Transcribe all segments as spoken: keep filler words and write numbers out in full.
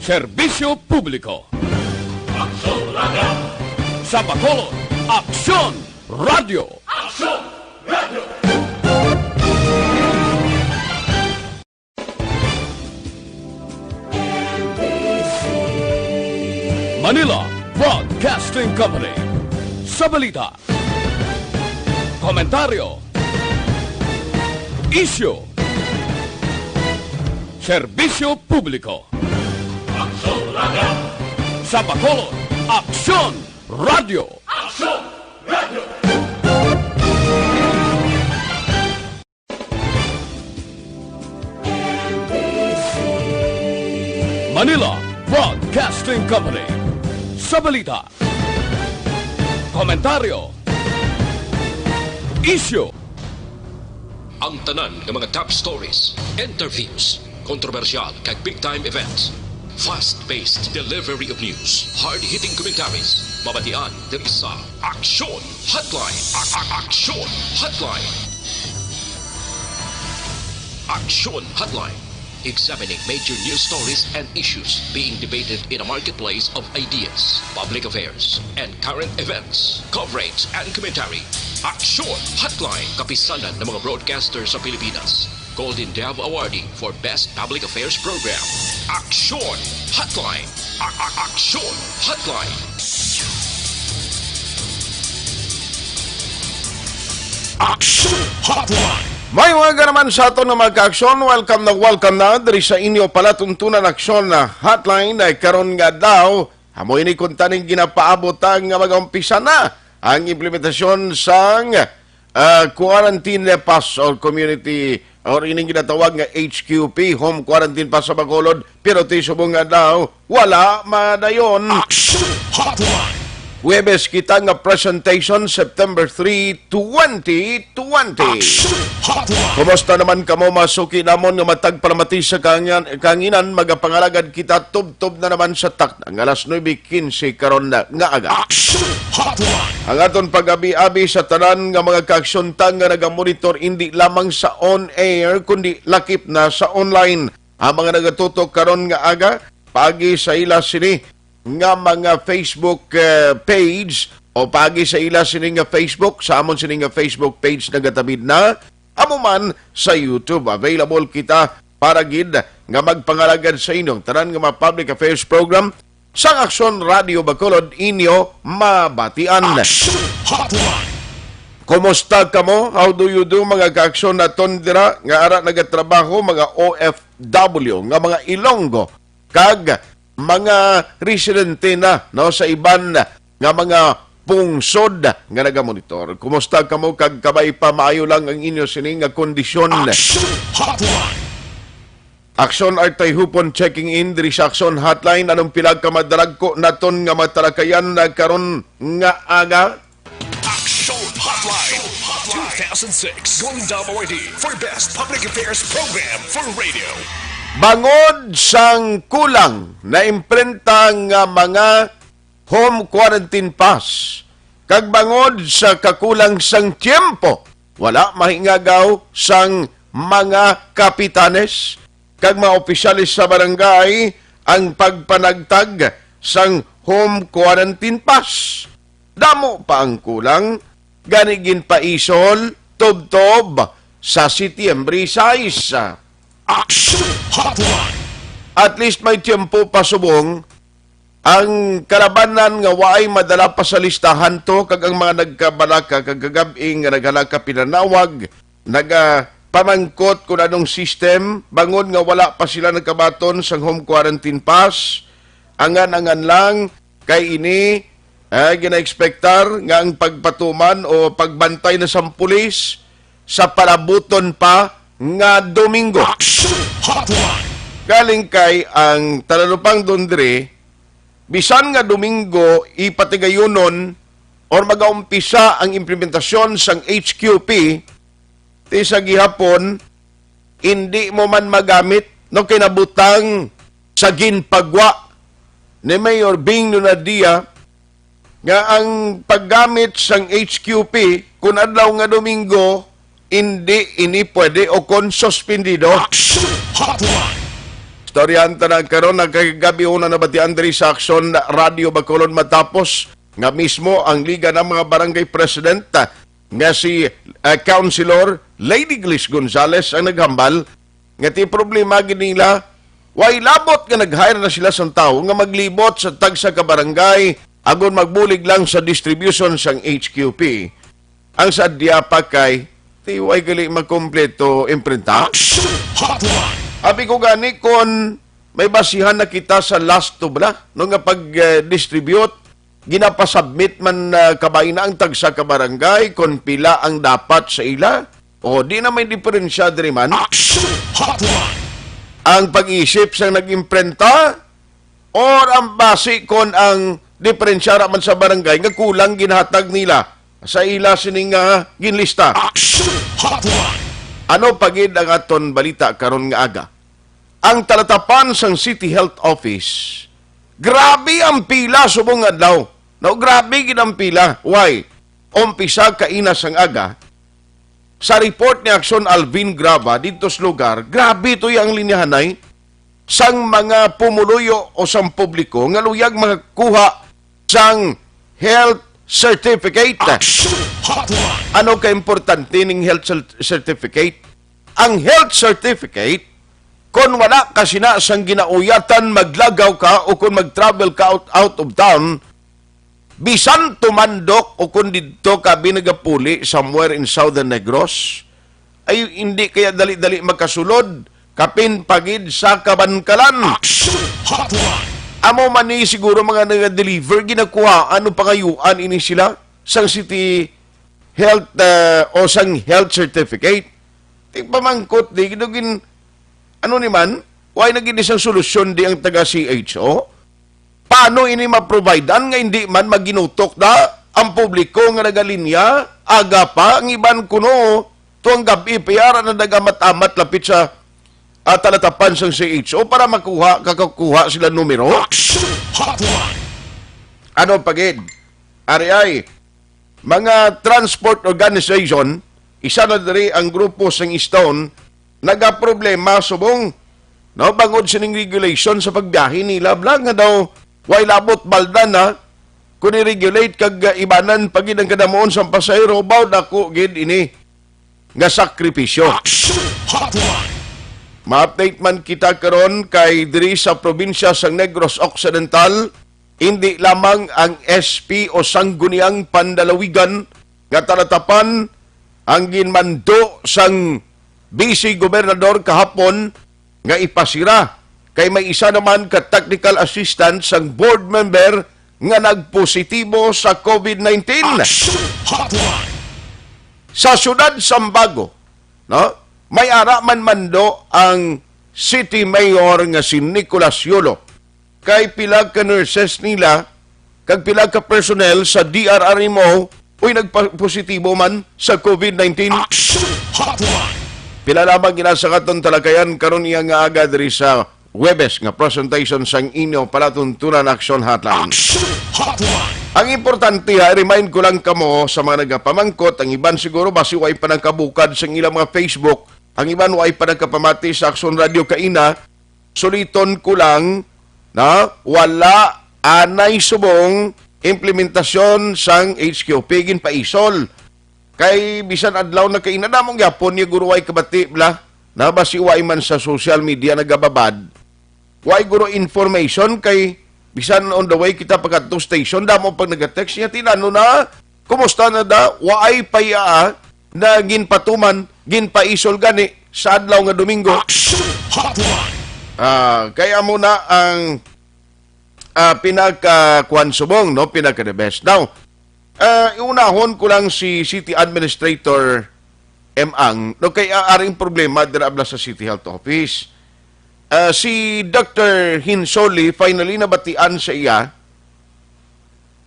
Serbisyo publiko. Aksyon Radio. Sa Bacolod, Aksyon Radio. Aksyon Radio. Manila Broadcasting Company. Sa balita, komentaryo, isyu, serbisyo publiko. Aksyon Radio. Sa Bacolod, Aksyon Radio. Aksyon Radio. Manila Broadcasting Company. Sa balita, komentaryo, isyu. Ang tanan nga mga top stories, interviews, kontrobersyal kag big time events, fast-paced delivery of news, hard-hitting commentaries, mabatian diri sa Aksyon Hotline. A- a- Aksyon Hotline. Aksyon Hotline. Examining major news stories and issues being debated in a marketplace of ideas, public affairs, and current events. Coverage and commentary. Aksyon Hotline. Kapisanan ng mga broadcaster sa Pilipinas. Golden Dove Awardee for Best Public Affairs Program. Aksyon Hotline. A- a- Aksyon Hotline. Aksyon Hotline. May mga naman sa aton nga mga kaaksyon. Welcome na welcome na diri sa inyo palatuntunan Aksyon na Hotline. Ay karon nga daw, amo ini kunta ning ginapaabot ang nga mag-umpisa na ang implementasyon sang ah, quarantine pass or community or ining ginatawag nga H Q P, home quarantine pass sa Bacolod, pero ti subong nga daw wala madayon. Action Hotline. Huwebes kita nga presentation, September three, twenty twenty. Action Hotline. Kumusta naman kamo, mga suki namon nga matag palamati sa kahanginan, magapangalagad kita tubtob na naman sa takna nga alas nuebe quince karon na nga aga. Action Hotline. Ang aton pag-abi-abi sa tanan nga mga kaaksyon ta nga nagamonitor indi lamang sa on-air, kundi lakip na sa online. Ang mga nagatutok karon nga aga, paagi sa ila sini nga mga Facebook, eh, page, o paagi sa ila sini nga Facebook, sa amon sini nga Facebook page nagatabid na, amo man sa YouTube. Available kita para gid nga magpangalagad sa inyo ang tanan nga mga public affairs program sang Aksyon Radio Bacolod inyo mabatian. Action Hotline. Kumusta kamo? How do you do, mga kaaksyon naton dira nga ara nagatrabaho, mga O F W, nga mga Ilonggo, kag mga residente na, no, sa iban nga mga pungsod nga nagamonitor? Kumusta kamo, kag kabay pa, maayo lang ang inyo sini nga kondisyon? Action Hotline. Aksyon Artay Hupon checking in diri sa Aksyon Hotline. Anong pila ka madaragko naton nga matalakayan na karon nga aga? Action Hotline two thousand six Golden Dove Awardee for Best Public Affairs Program for Radio. Bangod sang kulang na imprenta nga mga home quarantine pass, kag bangod sa kakulang sang tiyempo, wala mahingagaw sang mga kapitanes kag mga opisyales sa barangay ang pagpanagtag sang home quarantine pass. Damo pa ang kulang, gani ginpaisol tubtob sa Setyembre sais. Action Hotline. At least may tiyempo pa subong ang kalabanan nga waay madala pa sa listahan to, kag ang mga nagkabalaka kag kagab-i nga naghalaka pinanawag, nagapamangkot kung anong system, bangod nga wala pa sila nagkabaton sang home quarantine pass. Angan-angan lang, kay ini, eh, gina-expectar nga ang pagpatuman o pagbantay na sang pulis sa palabuton pa nga Domingo. Action Hotline. Galing kay ang Talalupang Dondre, bisan nga Domingo ipatigayunon or magaumpisa ang implementasyon sang H Q P, ti sa gihapon, indi mo man magamit, no, kay nabutang sa ginpagwa ni Mayor Bing Lunadia nga ang paggamit sang H Q P kun adlaw nga Domingo, indi ini pwede o kon suspendido. Action Hotline. Istoryahan ta na karon, nagkagabi una na batian diri sa Aksyon Radio Bacolod matapos nga mismo ang Liga ng mga Barangay President, ah, nga si, ah, Councilor Lady Glis Gonzales ang naghambal nga ti problema gid nila, way labot nga nag-hire na sila sang tawo nga maglibot sa tagsa ka barangay agod magbulig lang sa distribution sang H Q P. Ang sadya pa kay, ti way gali makompleto imprenta. Action Hotline. Abi ko gani kon may basihan na kita sa last two bala, no, nga pag-distribute, ginapasubmit man, ah, kabay na ang tagsa ka barangay kon pila ang dapat sa ila. O di na may diferensya diri man. Action Hotline. Ang pag-isip sang nag-imprenta or ang basi kon ang diferensya ra man sa barangay nga kulang ginhatag nila sa ila sining, ah, ginlista. Action Hotline. Ano pa gid ang aton balita karon nga aga? Ang talatapan sang City Health Office, grabe ang pila subong adlaw. No, grabe gid ang pila. Why? Umpisa kaina sang aga, sa report ni Aksyon Alvin Graba didto sa lugar, grabe to ang linyahanay sang mga pumuluyo o sang publiko nga luyag makakuha sang health certificate. Action Hotline. Ano ka importante ning health cer-, certificate? Ang health certificate, kung wala ka sina sang ginauyatan, maglagaw ka o kung mag-travel ka out, out of town, bisan tumandok o kung didto ka binagapuli somewhere in Southern Negros, ay hindi kaya dali-dali makasulod, kapin pagid sa kabankalan. Action Hotline. Amo man ni siguro mga nag-deliver, ginakuhaan o pangayuan ini sila sang city health, ah, o sang health certificate. Tigpamangkot di, gidugin, ano ni man, why na gid isang solusyon di ang taga C H O? Paano ini ma-providean nga hindi man maginutok na ang publiko nga nagalinya? Aga pa, ang iban kuno, tuwang gabi, piyara na nagamat-amat lapit sa, ah, talatapan sang C H O para makuha, kakakuha sila numero. Action Hotline. Ano pa gid? Ari ay, mga transport organization, isa na diri ang grupo sang Stone, nagaproblema subong, no, bangod sining regulation sa pagbiyahe nila, bla, nga daw way labot balda na kung i-regulate kag, uh, ibanan pa gid ang kadamuon sang pasahero, baw dako gid ini nga sakripisyo. Action Hotline. Ma-update man kita karon kay diri sa probinsya sang Negros Occidental, hindi lamang ang S P o Sangguniang Pandalawigan nga talatapan ang ginmando sang Vice Gobernador kahapon nga ipasira kay may isa naman ka technical assistant sang board member nga nagpositibo sa COVID nineteen. Action Hotline. Sa siyudad Sambago, no, may ara man mando ang city mayor nga si Nicolas Yolo. Kay pila ka nurses nila kag pila ka personnel sa D R R M O uy nagpositibo man sa COVID nineteen. Action Hotline. Pila lamang gina sa katon talakayan karon iya nga aga diri sa Huwebes nga presentation sang inyo palatuntunan Action Hotline. Action Hotline. Ang importante ha, remind ko lang kamo sa mga nagapamangkot, ang iban siguro basi way pa nagkabukad sang ilang mga Facebook, ang iban way pa nagkapamati sa Action Radio kaina, suliton ko lang na wala anay subong implementasyon sang H Q P ginpaisol. Kay bisan adlaw na kay nadamong gyapon ni guro way kabati bla. Na basi way man sa social media nagababad. Way guro information kay bisan on the way kita pagkadto station damo pag nagatext niya tinano na kumusta na da way pa iya na ginpatuman ginpaisol gani sa adlaw nga Domingo. Action Hotline. Ah, kay amo na ang, ah, pinaka kuwan subong, no, pinaka the best. Now, ah, iunahon ko lang si City Administrator M Ang, no, kay, ah, aring problema dira abla sa City Health Office. Ah, si Doctor Hinsoli, finally nabatian sa iya,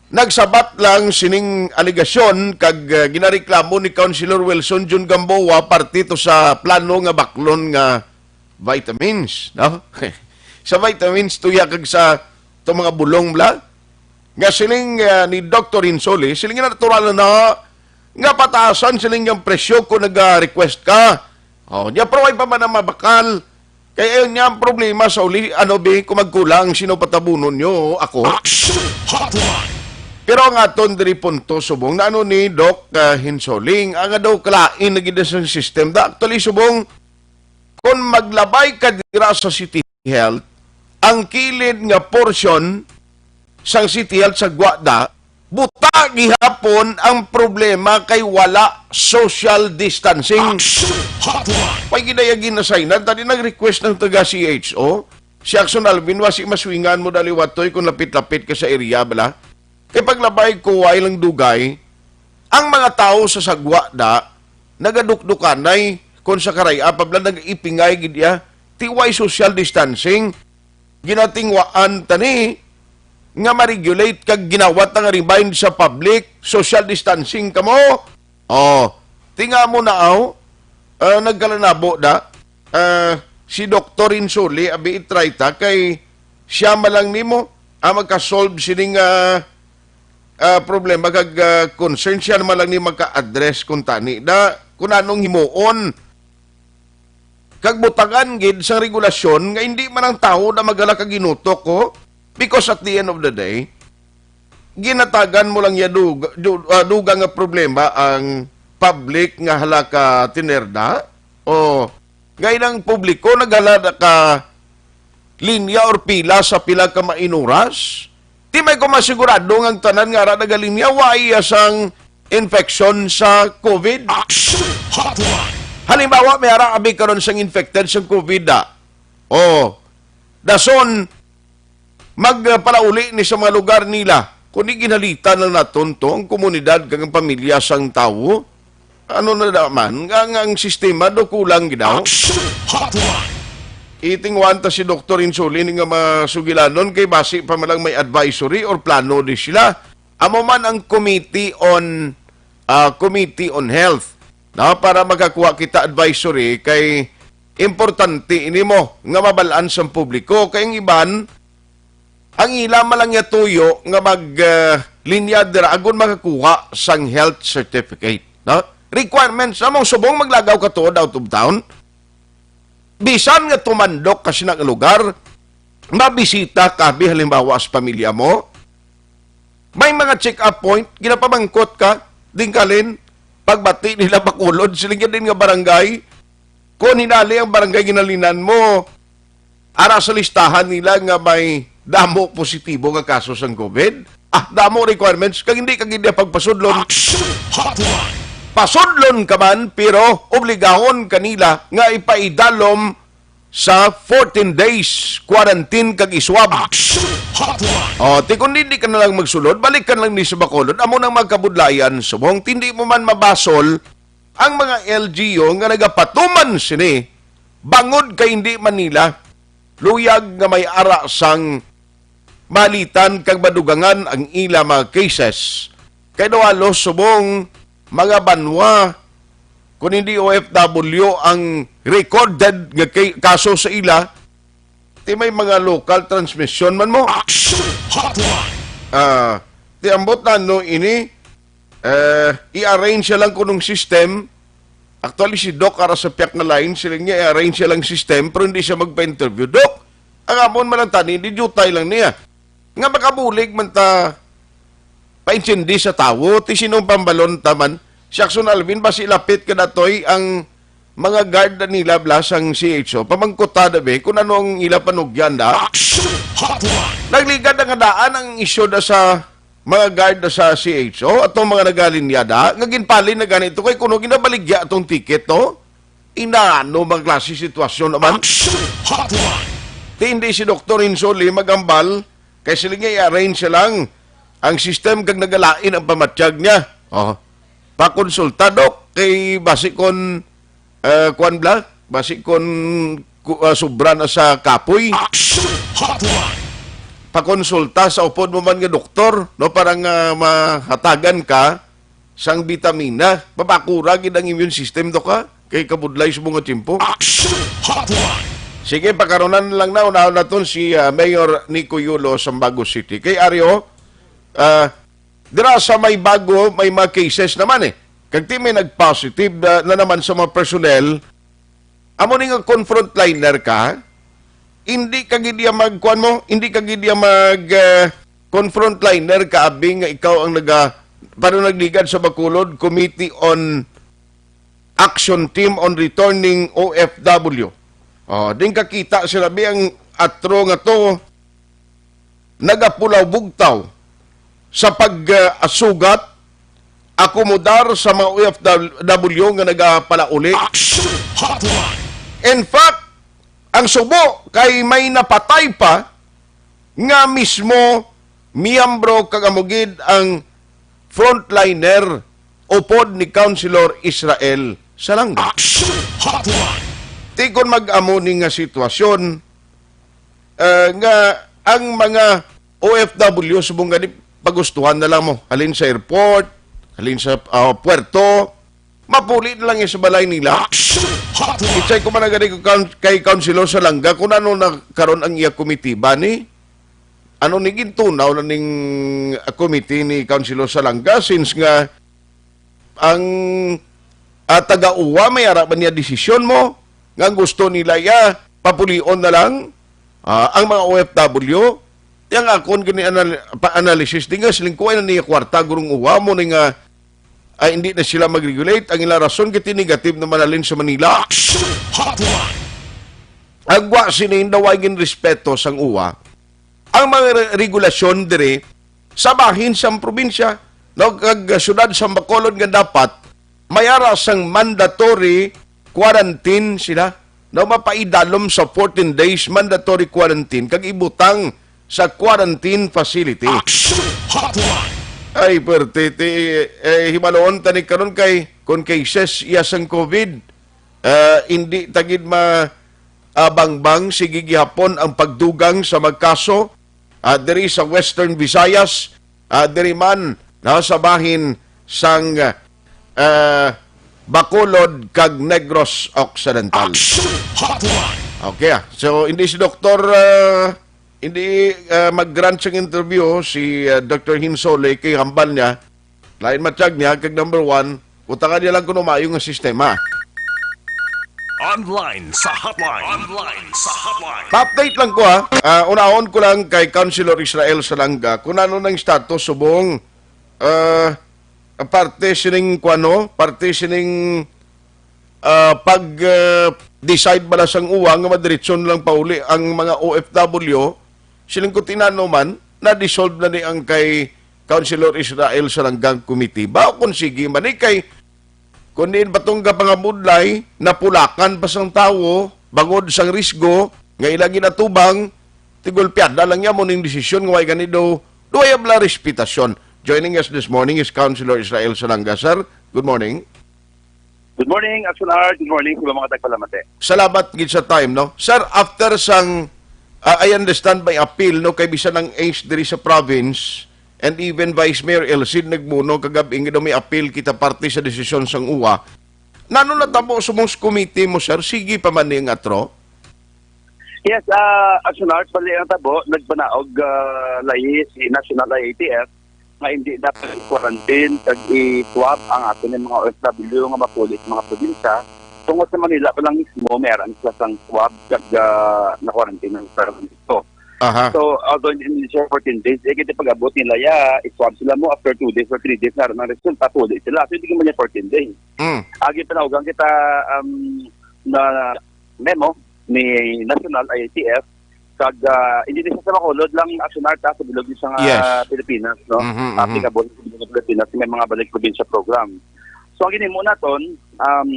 nagsabat lang sining alegasyon kag, ah, ginareklamo ni Councilor Wilson Jun Gamboa parte to sa plano nga baklon nga vitamins, no? Sa vitamins tuya kag sa to mga bulong bla. Nga siling, ah, ni Doctor Hinsoli, siling nga natural na nga pataasan siling ang presyo kung nag-request ka. Oh, niya pero way pa man ang mabakal. Kay ayun nga ang problema sa uli, ano, bi, kung magkulang, sino patabunon nyo? Ako? Action Hotline! Pero ang aton diri punto, subong na ano ni Doc, ah, Hinsoling, ang daw kalain na gid sa system. Da, actually, subong, kung maglabay ka dira sa City Health, ang kilid nga portion sang City Health sa Guada, buta gihapon ang problema kay wala social distancing. Action Hotline! May ginayagin na sign, tadi nag-request ng taga C H O. Si Action Alvin, wasi maswingan mo daliwatoy kung lapit-lapit ka sa area, bala. Kay paglabay ko, way lang dugay, ang mga tawo sa sagwa da, nagadukdukanay, kung sa karay-a pa bala, nag-ipingay gid iya. Ti way social distancing, ginatingwaan tani nga ma-regulate kag ginawat nga remind sa public, social distancing kamo. Oh, tinga mo na aw, ah, nagkalanabo da, ah, si Doktor Insuli, abi, i-try ta, kay siya man lang nimo ang magka-solve sining, ah, ah, problema kag, ah, concern, siya man lang ni maka-address kung tani da, kung anong himuon. Kag butangan gid sang regulasyon nga hindi man ang tawo na magala kag ginutok ko, because at the end of the day, ginatagan mo lang ya dug-, du-, ah, dugang nga problema ang public nga hala ka tinerda o nga inang publiko naghala na ka linya or pila sa pila ka main oras. Ti may ko masigurado nga ang tanan nga ara nagalinya wa iya sang infection sa COVID. Action Hotline! Halimbawa, may ara abi karon sang infected sang COVID, da. Oh, dason, magpalauli ni sa mga lugar nila. Kung di ginhalitan lang naton to, ang komunidad kag ang pamilya sang tawo, ano na da man, nga, nga ang sistema do kulang gid daw. Action Hotline! Itingwan ta si Doktor Insulin nga masugilanon kay basi pa man lang may advisory or plano di sila. Amo man ang Committee on, ah, Committee on Health, no, para makakuha kita advisory kay importante ini mo nga mabalaan sang publiko kay ang iban ang ila man lang nga tuyo nga mag, ah, linya dira agon makakuha sang health certificate, no? Requirements among subong maglagaw ka tuod out of town. Bisan nga tumandok ka sina nga lugar, mabisita ka, bi, halimbawa sa pamilya mo, may mga check-up point, ginapamangkot ka, dingkalin, pagbati nila Bacolod, siling din nga barangay, kung hinali ang barangay ginalinan mo, ara sa listahan nila nga may damo positibo nga kaso sang COVID. Ah, damo requirements, kag hindi ka gid pagpasudlon. Action Hotline! Pasudlon ka man, pero obligahon kanila nga ipaidalom sa fourteen days quarantine kag iswab. Action Hotline! O, ti kung di, di ka na lang magsulod, balik ka na lang ni sa Bacolod. Amo nang magkabudlayan, subong ti hindi mo man mabasol ang mga L G U nga nagapatuman sini, bangod kay hindi man nila luyag nga may ara sang malitan kag madugangan ang ila mga cases. Kay daw halos subong mga banwa, kung hindi O F W ang recorded nga kay, kaso sa ila, ti may mga local transmission man mo. Action Hotline! Ah, ti ambot na no ini, eh, i-arrange siya lang kunong system. Actually, si Doc ara sa piyak nga line, sila niya i-arrange siya lang system, pero hindi siya magpa-interview. Doc, ang amon man lang tani, di jutay lang niya. Nga makabulig man ta paintindi sa tawo, ti sinong pambalon ta man. Si Action Alvin, basi lapit ka datoy ang mga guard na nila bla sang C H O. Pamangkuta da, be, kung ano ang ila panugyan da. Action Hotline! Nagligad na nga daan ang isyu da sa mga guard da sa C H O, atong mga nagalinyada, nga ginpalin na ganito kay kuno ginabaligya atong ticket, no? Inano bang klase sitwasyon naman? Action Hotline! Ti hindi si Doktor Insoli magambal, kay sila nga i-arrange siya lang ang system kag nagalain ang pamatyag niya. Oh. Pakonsulta, Dok, kay basi kon, eh, kuwan bla, basi kon ku-, ah, sobra na sa kapoy. Action Hotline! Pakonsulta sa upod mo man nga doktor, no, para nga mahatagan ka sang bitamina. Mapakura gid ang immune system, Dok, ha? Kay kabudlay sa mga tiyempo. Action Hotline! Sige, pakaronan lang na, unahon naton si, ah, Mayor Nico Yulo sa Bago City. Kay Ario, ah, dira sa may Bago, may mga cases naman eh. Kag ti may nag-positive na, na naman sa mga personnel, Amo ni nga kon frontliner ka, hindi ka gid iya mag, kuwan mo, hindi ka gid iya mag, ah, kon frontliner ka, abi nga ikaw ang naga, paano nagligad sa Bacolod, Committee on Action Team on Returning O F W. Oh, din kakita sila, bi ang atro nga to, nagapulaw bugtaw sa pag, ah, sugat, akomodar sa mga O F W nga nagapalauli. Action Hotline. In fact, ang subo kay may napatay pa nga mismo miyembro kag amo gid ang frontliner upod ni Councilor Israel Salanga. Action Hotline. Ti kon mag-amo ni nga sitwasyon, ah, nga ang mga O F W subong gani pagustuhan na lang mo, halin sa airport, halin sa, ah, puerto, mapuli na lang sa balay nila. Action Hotline. Ichay ko man gani ko kan-, kay Councilor Salanga kung ano na karon ang iya komitiba ni, ano ni gintunaw na ning, ah, committee ni Councilor Salanga, since nga ang, ah, taga-uwa may ara ba niya desisyon mo nga gusto nila ya papulion na lang, ah, ang mga O F W? Yang akon gini anal-, pa-analysis di nga siling kuway na niya kwarta gurong uwa mo ni nga, ah, hindi na sila mag-regulate. Ang ilang rason kiti negative naman halin sa Manila. Action Hotline. Agwa sini daw ay ginrespeto sang uwa ang mga re-, regulasyon diri sa bahin sang probinsya, no, kag syudad sa Bacolod nga dapat may ara sang mandatory quarantine sila, no, mapaidalom sa fourteen days mandatory quarantine kag ibutang sa quarantine facility. Action Hotline. Ay, perti, ti, eh, hibaloon tani karon kay kung cases iya sang COVID, eh, hindi tagid ma, ah, bangbang, sige gihapon ang pagdugang sa magkaso, ah, diri sa Western Visayas, ah, diri man, no, sa bahin sang, ah, Bacolod kag Negros Occidental. Action Hotline. Okay, ah. So, hindi si Doktor, ah, hindi, ah, mag-grant sang interview si, ah, Doktor Hinsole kay hambal niya, lain matiyag niya, kag number one, kutangan niya lang kuno maayo nga sistema. Online sa hotline. Online sa hotline. Pa-update lang ko, ha. Ah, unahon ko lang kay Councilor Israel Salanga kung ano nang status subong, ah, parte sining kuwano, parte sining, ah, pag, ah, decide bala sang uwa nga madiretso na lang pauli ang mga O F W, siling ko tinano man, na-dissolve na ni ang kay Councilor Israel Salanga nga committee. Ba, kung sige man ni kay, kung diin pa tong kapangabudlay, napulakan pa sang tawo, bangod sang risgo, nga ila ginatubang, tigulpiada lang niya mo ning desisyon nga way gani daw, do I have la respetasyon? Joining us this morning is Councilor Israel Salanga. Sir, good morning. Good morning, Action Art. Good morning sa mga tagpalamati. Salamat gid sa time, no? Sir, after sang, ah, I understand may appeal, no, kay bisan ang ace diri sa province, and even Vice Mayor Elcid nagmuno kagab-i nga daw may appeal kita parte sa desisyon sang uwa. Nano natabo sa mong committee mo, sir? Sige pa man ni ang atro? Yes, ah, Action Art, bali ang tabo, nagpanaog, ah, layi si National I A T F nga hindi dapat i-quarantine kag i-swab ang aton nga mga O F W nga mapuli sa mga probinsya. Tungod sa Manila pa lang mismo, may aran sila sang swab kag, ah, na-quarantine ang sa probinsya. Aha. So, although hindi siya fourteen days, eh, kita pag-abot nila, ya, i-swab sila mo after two days or three days, na ang resulta, puli sila. So, hindi man niya fourteen days. Mm. Agi panawagan kita, um, na memo ni National I A T F, kag, ah, hindi ni sa Bacolod lang, Action Art, ah, sa bilog ni sa nga Yes. Pilipinas, no? Mhm, mhm. Applicable sa bilog sa Pilipinas, may mga balik probinsya program. So, ang ginimo naton, um,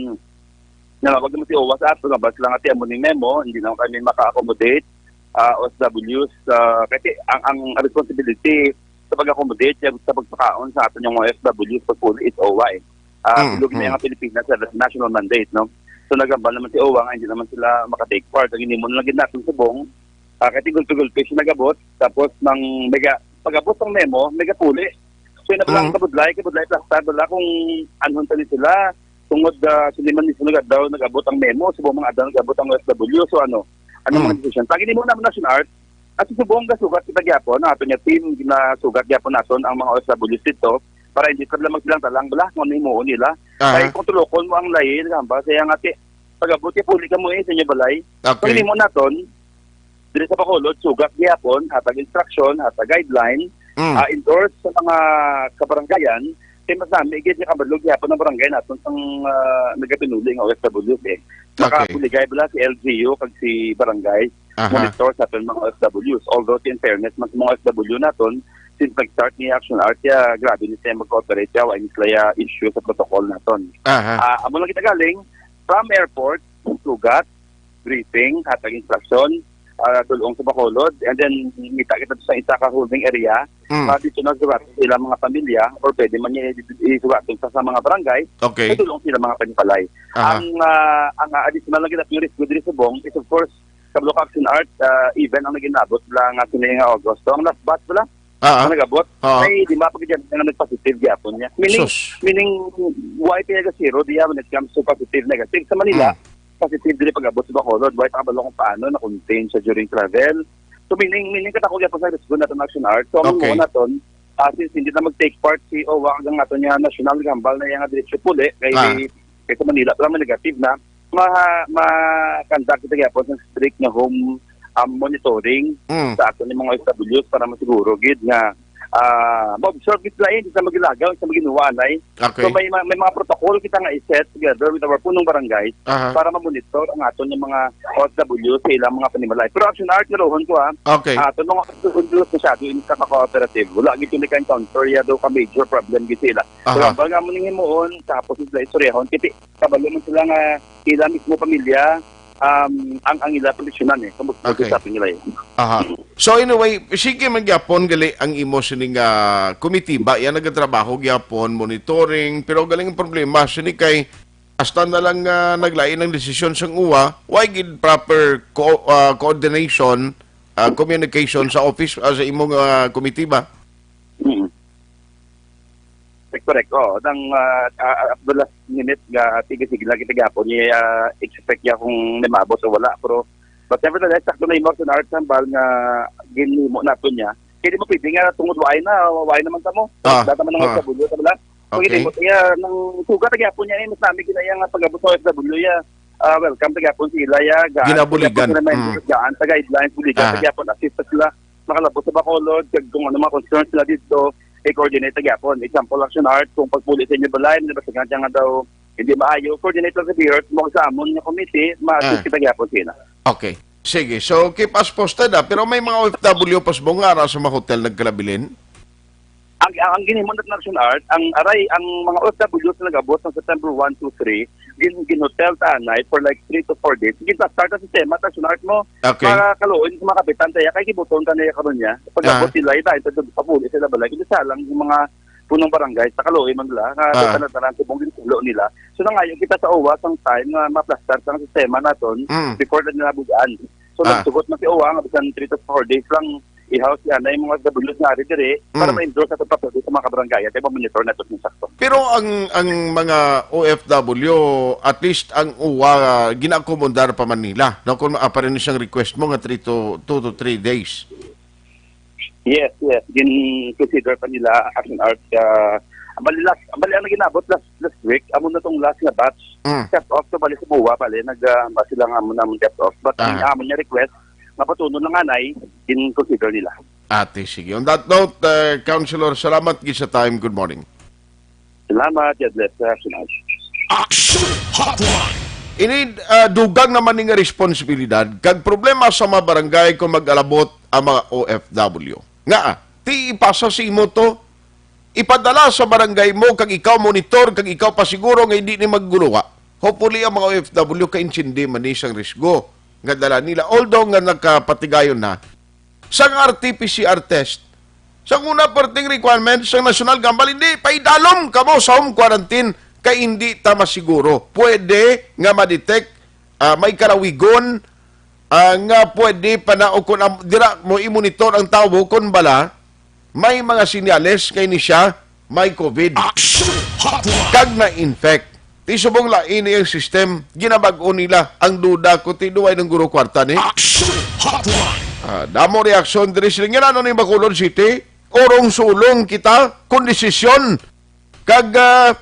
nalawag naman si owa sa ato, nga bas lang ati amo ning memo, hindi naman kami maka-accommodate, ah, O F Ws, ah, kasi ang, ang responsibility sa pag-accommodate, sa pagpakaon sa aton nga mga O F Ws, pagpuli is owa, eh. Ah, Mm, bilog na mm. Ang Pilipinas sa national mandate, no? So, nagambal naman si owa nga hindi naman sila maka-take part. Ang ginimo na lang gid natin subong, ah, kay tigulpi-gulpi siya nag-abot, tapos nang mega, pag-abot ang memo, mega puli. So, yun na lang Mm. kabudlay, kabudlay plastar, wala kung anhon pa ni sila. Tungod, ah, sila man mismo nag-, daw nag-abot ang memo, subong mga adlaw nag-abot ang O F W. So, ano, ano Mm. mga desisyon? Pag hindi mo naman National Art, at subong gasugat kita gyapon, ang ato niya team, ginasugat gyapon naton ang mga O F Ws dito, para hindi sila magbilang talang bala kung ano himuon nila. Aha. Kay kung tulokon mo ang lahi, hambal sa iyang ati, Pag-abot kay puli kamo, eh, sa inyo balay. So, Okay. Nimo naton, diri sa Bacolod, sugat gihapon, hatag instruction, hatag guideline, Mm. ah, endorse sa mga kabaranggayan, kay mas nami gid nga kabalo gihapon ang barangay naton sang, ah, nagapinuli nga O F Ws, eh. Okay. Makabuligay bala si L G U kag si barangay, Aha. Monitor sa aton mga O F Ws. Although, in fairness man sa mga O F W naton, since nag-start ni Action Art, ya, grabe ni sila mag-cooperate, ya, wa ni sila ya issue sa protocol naton. Aha. Ah, amo lang kita galing, from airport, sugat, briefing, hatag instruction, ah, dulong sa Bacolod, and then kita kita sa isa ka holding area, Mm. para dito na sugat sa ilang mga pamilya, or pwede man niya i-, isugat sa, sa mga barangay, Okay. sa dulong sila mga panipalay. Aha. Ang, ah, ang, ah, additional lang kita yung risk diri subong is, of course, kabalo ka, Action Art, ah, even ang naginabot lang nga sini nga Agosto, ang last batch pala, Ah. ang nagabot, Ah. ay di ba pag dyan nga nag-positive gyapon niya. Meaning, Sus. meaning, why kaya ga zero diya when it comes to positive, negative? Sa Manila, Mm. positive dili pag-abot sa Bacolod. Why, kabalo kung paano na-contain siya during travel. So, meaning, meaning, katako gyapon sa risk naton, Action Art. So, ang Okay. mo naton, ah, since hindi na mag-take part si owa, ang aton nga national gambal na yung diretso puli, kay, Ah. kay sa Manila, pala negative na, ma-, ma-conduct kita gyapon sa strict nga home, um, monitoring Mm. sa aton yung mga O F Ws para masiguro gid nga, ah, ma-observe gid sila, eh, hindi sa magilagaw, hindi sa maginuwa, anay. Okay. So, may ma-, may mga protocol kita nga i-set together with our punong barangay Aha. para ma-monitor ang aton yung mga O F W sa ilang mga panimalay. Pero Action Art, naluhon ko, ha. Okay. Ah, aton mga O F W masyado yung ka-cooperative. Wala gid yung ka-encounter, ya daw ka major problem gid sila. Aha. Pero ang baga mo ning himuon, tapos sila istoryahon, kiti, kabalo man sila nga ila mismo pamilya, um, ang, ang ila proteksyonan, eh. Kung Okay. sa atin nila, eh. Aha. So anyway, sige man gyapon gali ang imo sining, ah, komitiba, yan nagatrabaho gyapon, monitoring, pero galing ang problema sini kay hasta na lang, ah, naglain ang desisyon sang uwa, why gid proper co-, ah, coordination, ah, communication sa office, ah, sa imong, ah, komitiba? Mm. Correct, correct. Oo, nang, ah, ah, ah, at the last minute nga, sige, sige lang kita gyapon, ni, ah, expect niya kung may maabot o wala. Pero, but nevertheless, sakto na yung Martin Arts Hambal nga ginhimo nato niya. Kaya di mo pwede nga, tungod waay na, waay naman kamo. Ah, Data man ah. Ang O F W, sa bala. Kung Okay. hindi mo, iya, nang sugat ang yapon niya, eh, mas nami ginaya nga pag-abot sa O F W, iya. Ah, welcome, tagyapon sila, iya. Gaan, Ginabuligan. Tagyapon sila, may Mm. gaan, sa guidelines, buligan, Ah. tagyapon, assist sila. Makalabot sa Bacolod, kag kung ano mga concerns nila dito, i-coordinate, tagyapon. Example, Action Art, kung pagpuli sa inyo balay, may nabasigan siya nga daw, hindi maayo, coordinate lang sa BIRT, mo sa amon nga committee, ma-assist Ah. kita gyapon sila. Okay. Sige. So, keep us posted, ah. Pero may mga O F W pa sa Bongara sa mga hotel nagkalabilin? Ang, ang, ang ginhimo na Action Art, ang aray, ang mga O F W sa nag-abot ng September one, two, three, gin-, gin-hotel ta anay for like three to four days. Gin-start ang sistema, Action Art mo, Okay. para kaluoy sa mga kapitan, tayo, kay gibuton ka na karon niya. Pag-abot Ah. sila, ita, ita, papuli sila balay. Kasi sa lang yung mga punong barangay, sa kaluoy man nila, nga Ah. tanan-tanan subong gintulo nila. So, nangayo kita sa uwa sang time nga maplastar sang sistema naton Mm. before na nila bugaan. So, Ah. nagsugot na si uwa nga bisan three to four days lang, ihaw siya na yung mga W S nga ari diri para Mm. ma-endorse sa pagpapatuloy sa mga kabarangay at monitor na ito ng sakto. Pero ang, ang mga O F W, at least ang uwa, ginaakomodar pa man nila. No, kung apa rin siyang request mo nga three to, two to three days. Yes, yes. Gin-consider pa nila Action Art. Ah, ang bali last, ang bali ang naginabot last, last week, amo na tong last nga batch. Mm. Cut off to bali sa buwa, bali nag, ah, ba sila nga amo na cut off. But ang Ah. amo niya request, mapatunon lang anay, gin-consider nila. Ate, sige. On that note, uh, Councilor, salamat gid sa time. Good morning. Salamat, God bless, Sir Arsenal. Action Hotline. Ini, ah, dugang naman ni nga responsibilidad kag problema sa mga barangay kung mag-alabot ang mga O F W. Nga, ah, ti ipasa sa imo to, ipadala sa barangay mo kag ikaw monitor kag ikaw pasiguro nga hindi ni magguluwa. Hopefully, ang mga O F W kaintindi man ni sang risgo nga dala nila. Although nga nakapatigayon na, sang R T P C R test. Sa una, perting requirement sa national gambal, hindi, paidalom kamo sa home quarantine kay hindi ta masiguro. Pwede nga ma-detect, ah, may kalawigon, ah, nga pwede pa na o kung am-, dira mo i-monitor ang tawo kung bala may mga sinyales kay ni siya may COVID. Action Hotline. Kag na-infect. Ti subong lain ang system, ginabag-o nila ang duda ko ti duway ng guro kwarta ni. Action Hotline. Ah, damo reaksyon diri sila. Nga ano ni Bacolod City? Urong sulong kita kung desisyon. Kag, ah,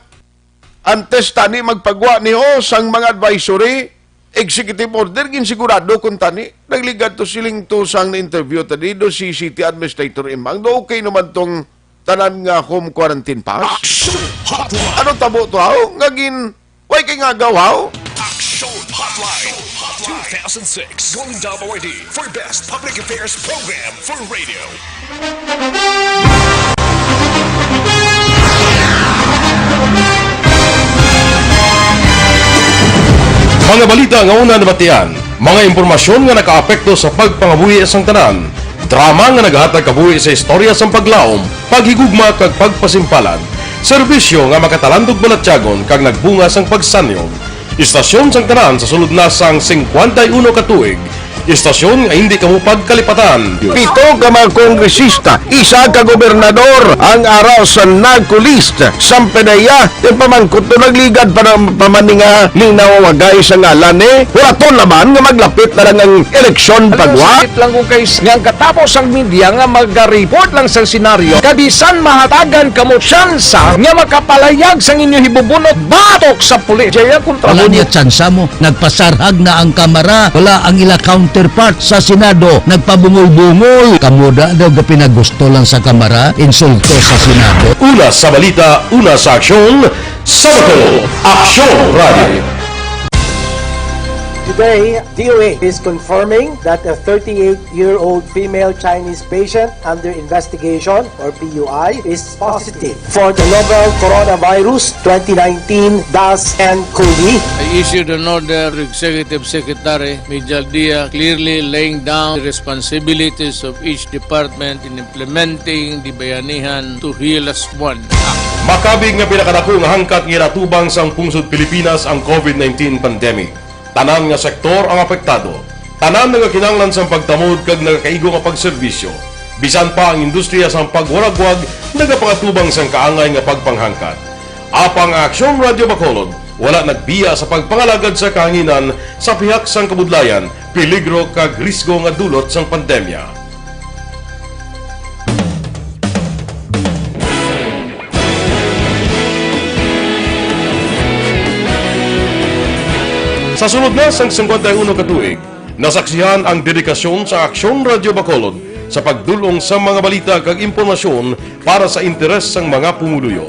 antes tani magpagwa ni ho sang mga advisory, executive order, ginsigurado kung tani. Nagligad to siling to sang na-interview ta dito si City Administrator Imang. Do okay naman tong tanan nga home quarantine pass? Action Hotline. Ano tabo to, haw? Nga gin, way kay nga agaw, haw? Action Hotline two thousand six. Golden Dove Awardee for Best Public Affairs Program for Radio. Mga balita nga una nabatian, mga impormasyon nga nakaapekto sa pagpangabuhi sang tanan, drama nga nagahatag kabuhi sa istorya sang paglaom, paghigugma kag pagpasimpalan, serbisyo nga makatalandog balatyagon kag nagbunga sang pagsanyog. Istasyon sang tanan sa sulod na sang singkwenta y uno ka tuig, istasyon nga hindi kamo pagkalipatan. Pito ka mga kongresista, isa ka gobernador ang ara sa NAGCO list. Sampanaya, ti pamangkot to nagligad pa ng pamaninga ni nawawagay sa ngalan ni. Wala to naman nga maglapit na lang ang eleksyon pagwa. Sakit lang ko kay s-, nga ang katapos ang media nga magareport lang sa senaryo, kabisan mahatagan kamo tsansa nga makapalayag sang inyo hibubunot batok sa pulis. Jaya kontra Wala mo niya niyo. Tsansa mo. Nagpasarhag na ang Kamara. Wala ang ila counterpart sa Senado. Nagpabungol-bungol. Kamo da daw gapinagusto lang sa Kamara, insulto sa Senado. Una sa balita, una sa aksyon, sa Bacolod, Aksyon Radio. Today, D O A is confirming that a thirty-eight-year-old female Chinese patient under investigation, or P U I, is positive for the novel coronavirus twenty nineteen dash N cov. I issued an order to Executive Secretary Mijal Dia, clearly laying down the responsibilities of each department in implementing the Bayanihan to Heal As One Act. Makabig nga pinakadako nga hangkat nga ginatubang sang pungsod Pilipinas ang COVID nineteen pandemic. Tanan nga sektor ang apektado. Tanan nagakinahanglan sang pagtamod kag nagakaigo nga pagserbisyo. Bisan pa ang industriya sang pagwaragwag nagapangatubang sang kaangay nga pagpanghangkat. Apang ang Aksyon Radio Bacolod wala nagbiya sa pagpangalagad sa kahanginan sa pihak sang kabudlayan, peligro kag risgo nga dulot sang pandemya. Sa sulod na sang singkwenta y uno ka tuig, nasaksihan ang dedikasyon sa Aksyon Radio Bacolod sa pagdul-ong sa mga balita kag impormasyon para sa interes sang mga pumuluyo.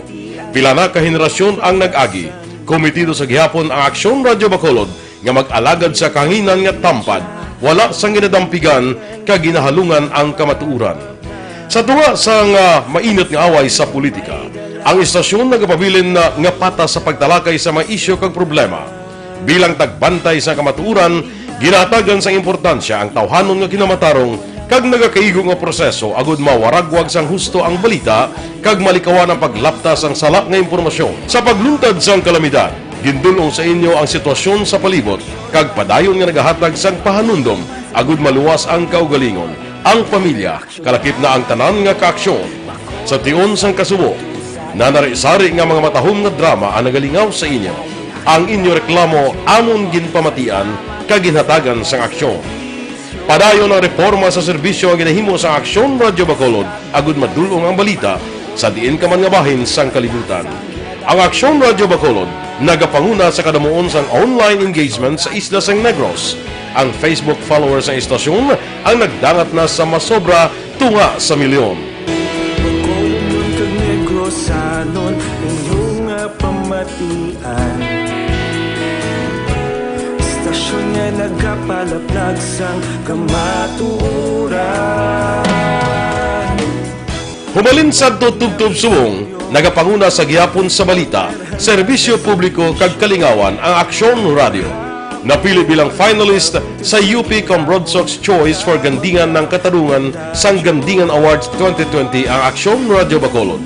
Pila na ka henerasyon ang nag-agi. Komitido sa gihapon ang Aksyon Radio Bacolod nga mag-alagad sa kahanginan nga tampad, wala sang ginadampigan kag ginahalungan ang kamatuoran. Sa tunga sang, ah, mainit nga away sa politika, ang istasyon nagapabilin na nga patas sa pagtalakay sa mga isyu kag problema. Bilang tagbantay sa kamatuoran, ginahatagan sang importansya ang tawhanon nga kinamatarong kag nagakaigo nga proseso agud mawaragwag sang husto ang balita kag malikawan ang paglapta sang sala nga impormasyon. Sa pagluntad sang kalamidad, gindul-ong sa inyo ang sitwasyon sa palibot kag padayon nga nagahatag sang pahanumdom agud maluwas ang kaugalingon, ang pamilya, kalakip na ang tanan nga kaaksyon. Sa tion sang kasubo, nanari-sari nga mga matahom nga drama ang nagalingaw sa inyo. Ang inyo reklamo amon ginpamatian kag ginhatagan sang aksyon. Padayon ang reporma sa serbisyo nga ginahimo sa Aksyon Radio Bacolod agud madul-ong ang balita sa diin ka man nga bahin sang kalibutan. Ang Aksyon Radio Bacolod nagapanguna sa kadamuon sang online engagement sa isla sang Negros. Ang Facebook followers sang istasyon ang nagdangat na sa masobra tunga sa milyon. Bacolodnon kag Negrosanon, inyo nga pamatian. Istasyon nga nagapalaplag sang kamatuoran. Humalin sadto tubtob subong, nagapanguna sa gihapon sa balita, serbisyo publiko kag kalingawan ang Aksyon Radio. Napili bilang finalist sa U P Cambrodsoc's Choice for Gandingan ng Katarungan sang Gandingan Awards twenty twenty ang Aksyon Radio Bacolod.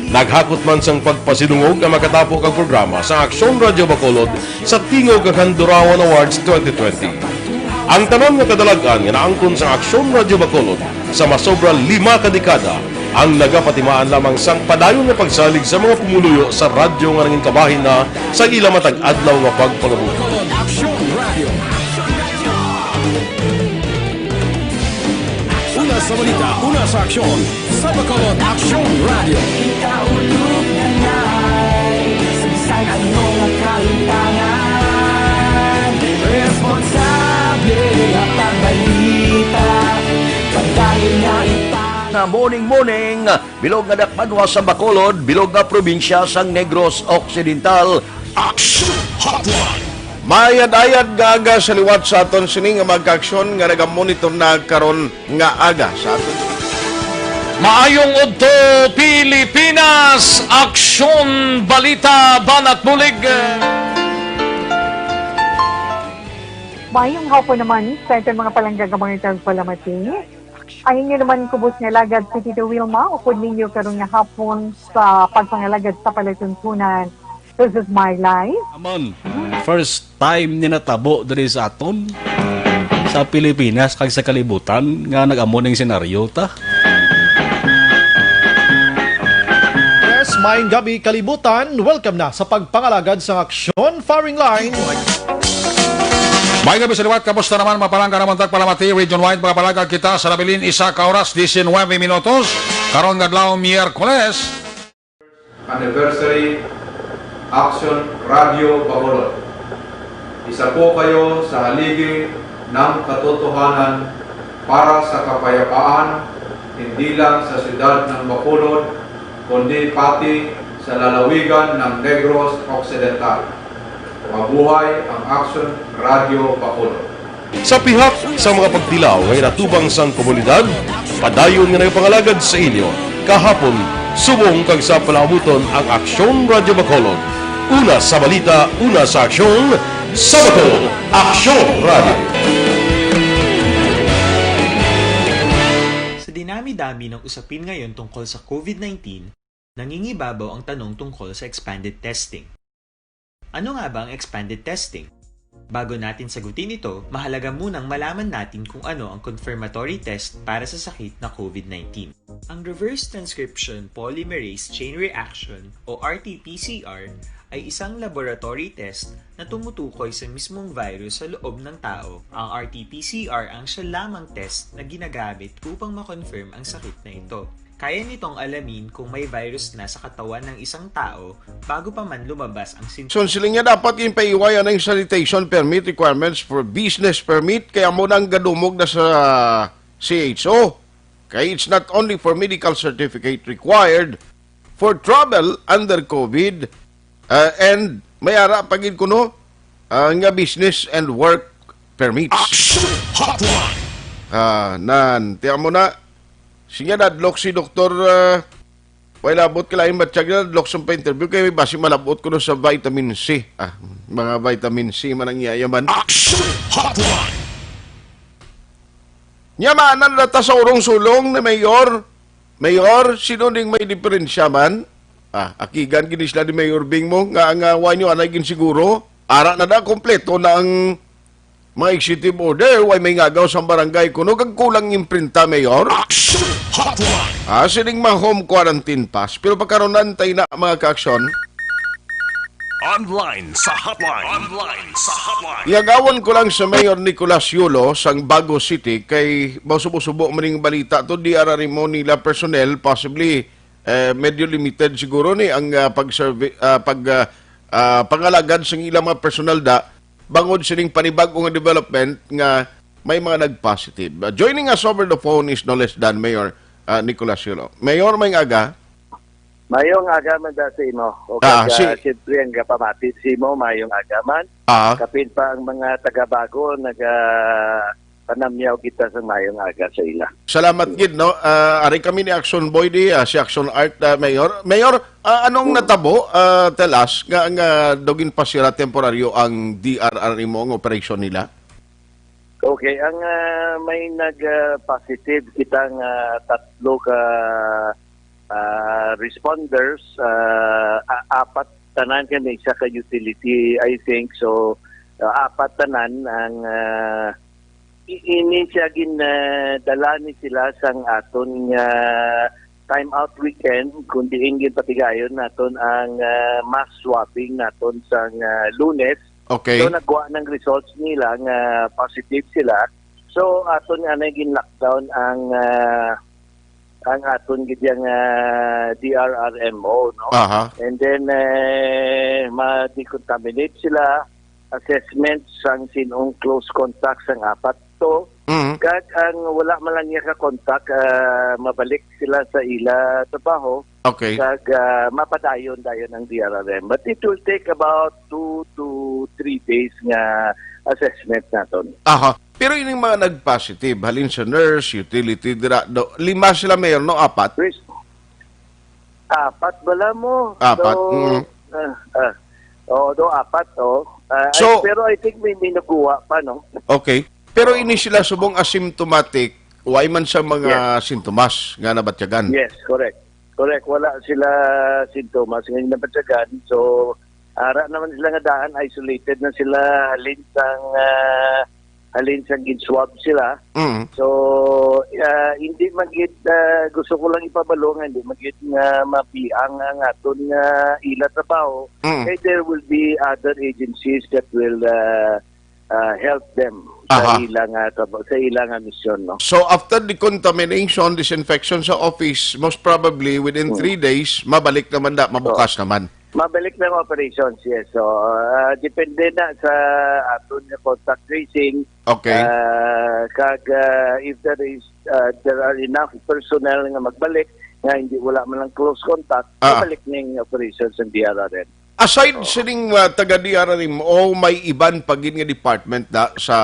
Naghakot man sang pagpasidungog ang makatapo kag programa sa Aksyon Radio Bacolod sa Tingog kag Handurawan Awards twenty twenty. Ang tanan nga kadalag-an nga naangkon sa Aksyon Radio Bacolod sa masobra lima ka dekada ang nagapatimaan lamang sang padayon nga pagsalig sa mga pumuluyo sa radyo nga nangin kabahin na sa ila matag adlaw nga pagpangabuhi. Aksyon Radio. Una sa balita, una sa aksyon, sa Bacolod Aksyon Radio. Ikaulog na ngay sa bisan ano nga kahimtangan. May Nga morning, morning, bilog nga dakbanwa sa Bacolod, bilog nga probinsya sang Negros Occidental. Action Hotline. Mayad-ayad nga aga sa liwat sa aton sini nga mga kaaksyon nga nagamonitor na karon nga aga sa aton. Maayong udto, Pilipinas! Aksyon, balita, banat bulig! Mayong hapon naman sa aton mga palangga nga mga tagpalamati. Ang inyo naman kubos nga alagad si Tito Wilma, upod ninyo karon nga hapon sa pagpangalagad sa palatuntunan. This is my life. Amon, first time ni natabo diri sa aton, sa Pilipinas kag sa kalibutan nga nag-amo ning senaryo ta. Yes, maayong gabi, kalibutan. Welcome na sa pagpangalagad sang Aksyon Firing Line. May gabi sa liwat, kamusta naman, mga palangga naman tagpalamati, region wide, mga palangga kita sa nabilin, isa ka oras, diecinuebe minutos, karon nga adlaw, Miyerkules. Anniversary Action Radio Bacolod. Isa po kayo sa haligi ng katotohanan para sa kapayapaan, hindi lang sa siyudad ng Bacolod, kundi pati sa lalawigan ng Negros Occidental. Mabuhay ang Action Radio Bacolod. Sa pihak sa mga pagtilaw nga ginatubang sang komunidad, padayon nga nagapangalagad sa inyo kahapon, subong kag sa palaabuton ang Aksyon Radyo Bacolod, una sa balita, una sa aksyon, sa Bacolod, Aksyon Radyo. Sa dinami-dami ng usapin ngayon tungkol sa COVID nineteen, nangingibabaw ang tanong tungkol sa expanded testing. Ano nga ba ang expanded testing? Bago natin sagutin ito, mahalaga munang malaman natin kung ano ang confirmatory test para sa sakit na COVID nineteen. Ang reverse transcription polymerase chain reaction o R T P C R ay isang laboratory test na tumutukoy sa mismong virus sa loob ng tao. Ang R T P C R ang siya lamang test na ginagamit upang ma-confirm ang sakit na ito. Kaya nitong alamin kung may virus na sa katawan ng isang tao bago pa man lumabas ang simptomas. So, sila nga dapat ginpaiwayan ang sanitation permit requirements for business permit, kaya mo nang gadumog na sa C H O. Kay it's not only for medical certificate required for travel under COVID, uh, and may ara pa gid kuno, uh, nga business and work permits. Action Hotline. Ah, nan, tiyan mo na, siya nadlok si Doktor, ah, way labot ka lain matsyag na nadlok sa pa-interview kay basi malabot ko sa vitamin C. Ah, mga vitamin C man ang iyayaman. Action Hotline. Nya, maanan na ta sa urong sulong ni Mayor. Mayor, sino ning may diferensya man? Ah, akigan gini sila ni Mayor Bing mo nga ang, ah, wa nyo anay ginsiguro. Ara na da, kompleto na ang mga executive order, way may ngagaw sa barangay kuno kag kulang imprinta, Mayor. Action Hotline. Ah, sining mga home quarantine pass. Pero pagkaronan tayo na, mga kaaksyon. Online sa hotline. Online sa hotline. Ngagawon ko lang sa Mayor Nicolas Yulo sang Bago City kay masubo-subo man ning balita to, D R R M O nila personnel, possibly, eh, medyo limited siguro ni ang, ah, pag-survey, ah, pag, ah, ah, pangalagad sa ilang mga personal da bangod sining panibag-o nga development nga may mga nag-positive. Ah, joining us over the phone is no less than Mayor, ah, Nicolas Yulo. Mayor, may aga. Mayong aga man da sa imo. O Ah, kag, si ah, siyempre, ang kapamati sa imo, mayong aga man. Ah. Kapin pa ang mga taga-Bago, naga panamyaw kita sa mayong aga sa ila. Salamat gid, no? Ah, ari kami ni Action Boy di, ah, si Action Art, ah, Mayor. Mayor, ah, anong Hmm. natabo, ah, tell us, nga, nga daw ginpasira temporaryo ang D R R M O ang operasyon nila? Okay, ang, ah, may nag, ah, positive kita nga tatlo ka, ah, responders, ah, a-, apat tanan kami, isa ka utility, I think. So, ah, apat tanan ang, ah, i-, ini siya gin, ah, dala ni sila sang aton nga time out weekend, kun diin ginpatigayon naton ang, ah, mass swabbing naton sang, ah, Lunes. Okay. So, nagwa ng results nila nga positive sila. So, aton nga na gin-lockdown ang, ah, ang aton gid yang, ah, D R R M O, no? Aha. And then, eh, ma-decontaminate sila, assessment sang sinong close contacts ang apat. to, Mm. kag ang wala man lang niya ka-contact, ah, mabalik sila sa ila trabaho, Okay. kag, ah, mapadayon dayon ang D R R M. But it will take about two to three days nga assessment naton. Aha. Pero ining mga nag-positive, halin sa nurse, utility, dira, do, lima sila, Mayor, no? Apat? Chris? Apat bala mo? Apat, So, mm. ah, ah. Oo, do, apat, oh. Ah, So I, pero I think may minuguwa pa, no? Okay. Pero ini sila subong asymptomatic, way man sa mga Yes. sintomas nga nabatyagan. Yes, correct. Correct. Wala sila sintomas nga nabatyagan. So, ara naman sila nga daan, isolated na sila halin sang, ah, halin sang gin-swab sila. Mm. So, ah, hindi man gid, ah, gusto ko lang ipabalo nga hindi man gid nga mabiang ang aton nga ila trabaho. Mm. Kay there will be other agencies that will, ah, ah, help them sa Aha. ila nga traba-, sa ila nga misyon, no? So, after the contamination, disinfection sa office, most probably within Hmm. three days, mabalik naman na, mabukas So, naman. mabalik na ang operations, yes. So, ah, depende na sa aton nga contact tracing. Okay. Ah, kag, ah, if there is, ah, there are enough personnel nga magbalik, nga hindi, wala man lang close contact, Ah. mabalik ning operations ng D R R M. Aside Oo. sining, ah, taga D R R M, o may iban pa gid nga department da sa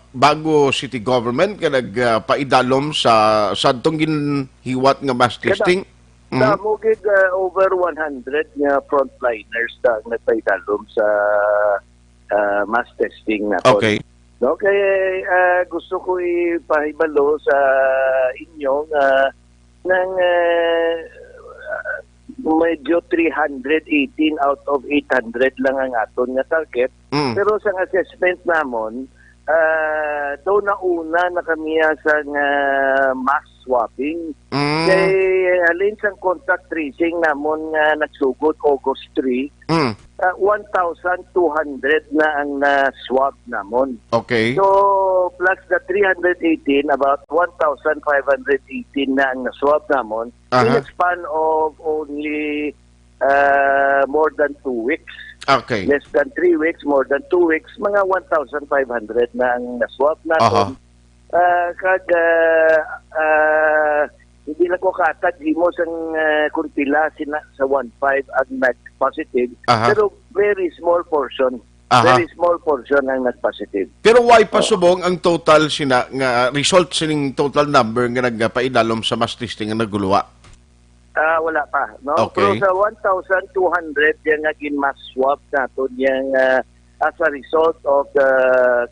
Bago City Government nga nag, ah, paidalom sa, sa atong ginhiwat nga mass Kada, testing? Mhm. damo gid, ah, over one hundred nga frontliners da ang nagpaidalom sa, ah, mass testing naton. Okay. No, kay, ah, gusto ko ipahibalo sa inyo nga nang, ah, medyo three hundred eighteen out of eight hundred lang ang aton nga target. Mm. Pero sa assessment namon, ah, daw nauna na kami sa nga mass swabbing. Mm. Kay halin sang contact tracing namon nga nagsugod August three, Mm. ah, one thousand two hundred na ang na-swab namon. Okay. So, plus the three hundred eighteen, about one thousand five hundred eighteen na ang na-swab namon in Aha. a span of only, ah, more than two weeks. Okay. Less than three weeks, more than two weeks, mga one thousand five hundred na ang na-swab naton. Aha. Ah, kag, ah, ah, hindi lang ko kaatag himo sang, ah, kung pila sina sa one five ang nag-positive, Aha. pero very small portion. Aha. Very small portion ang nag-positive. Pero why pa Oo. subong ang total sina nga result sining total number nga nagpaidalom sa mass testing nga naguluwa? Ah, wala pa, no? Okay. Pero sa one thousand two hundred yang nga gin-mass swab naton yang, ah, as a result of the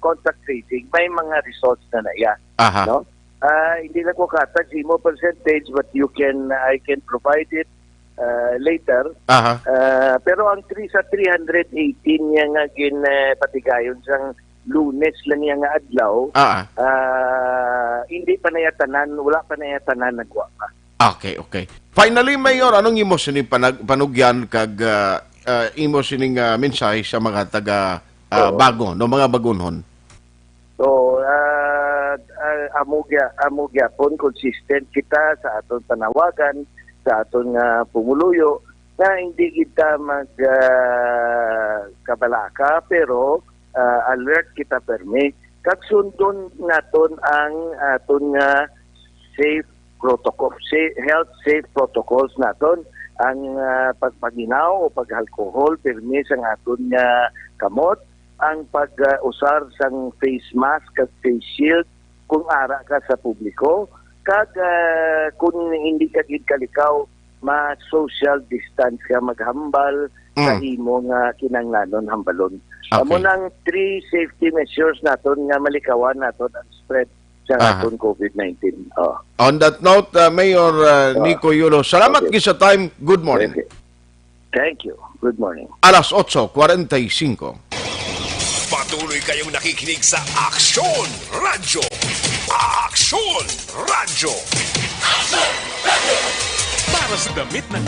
contact tracing, may mga results na na iya, Aha. no? Ah, hindi lang ko kaatag sa imo percentage, but you can, I can provide it, ah, later. Aha. Ah, pero ang three, sa three hundred eighteen niya nga gin, eh, patigayon sang Lunes lang niya nga adlaw, Ah. ah, hindi pa naya tanan, wala pa naya tanan nagwa pa. Okay, okay. Finally, Mayor, anong imo sini panag-, panugyan kag, ah, ah, imo sining, ah, mensahe sa mga taga, ah, Oo. Bago, no, mga Bagunhon? So, ah, ah, amo gya-, amo gyapon, consistent kita sa aton panawagan, sa aton nga pumuluyo, nga hindi kita mag, ah, kabalaka, pero, ah, alert kita permi. Kag sundon naton ang aton nga safe protocol, sa-, health safe protocols naton, ang, ah, pagpaginaw o pag-alcohol, pirmi sang aton nga kamot, ang pag, ah, usar sang face mask kag face shield kung ara ka sa publiko, kag, ah, kung hindi ka gid kalikaw, ma-social distance ka, maghambal sa Mm. imo nga kinahanglanon hambalon. Okay. Amo nang three safety measures naton nga malikawan naton ang spread sa Aha. aton covid nineteen. Oh. On that note, uh, Mayor, uh, Oh. Nico Yulo, salamat Okay. gid sa time. Good morning. Okay. Thank you. Good morning. Alas otso kwarenta y singko. Patuloy kayong nakikinig sa Aksyon Radyo. Aksyon Radyo. Para sa damit na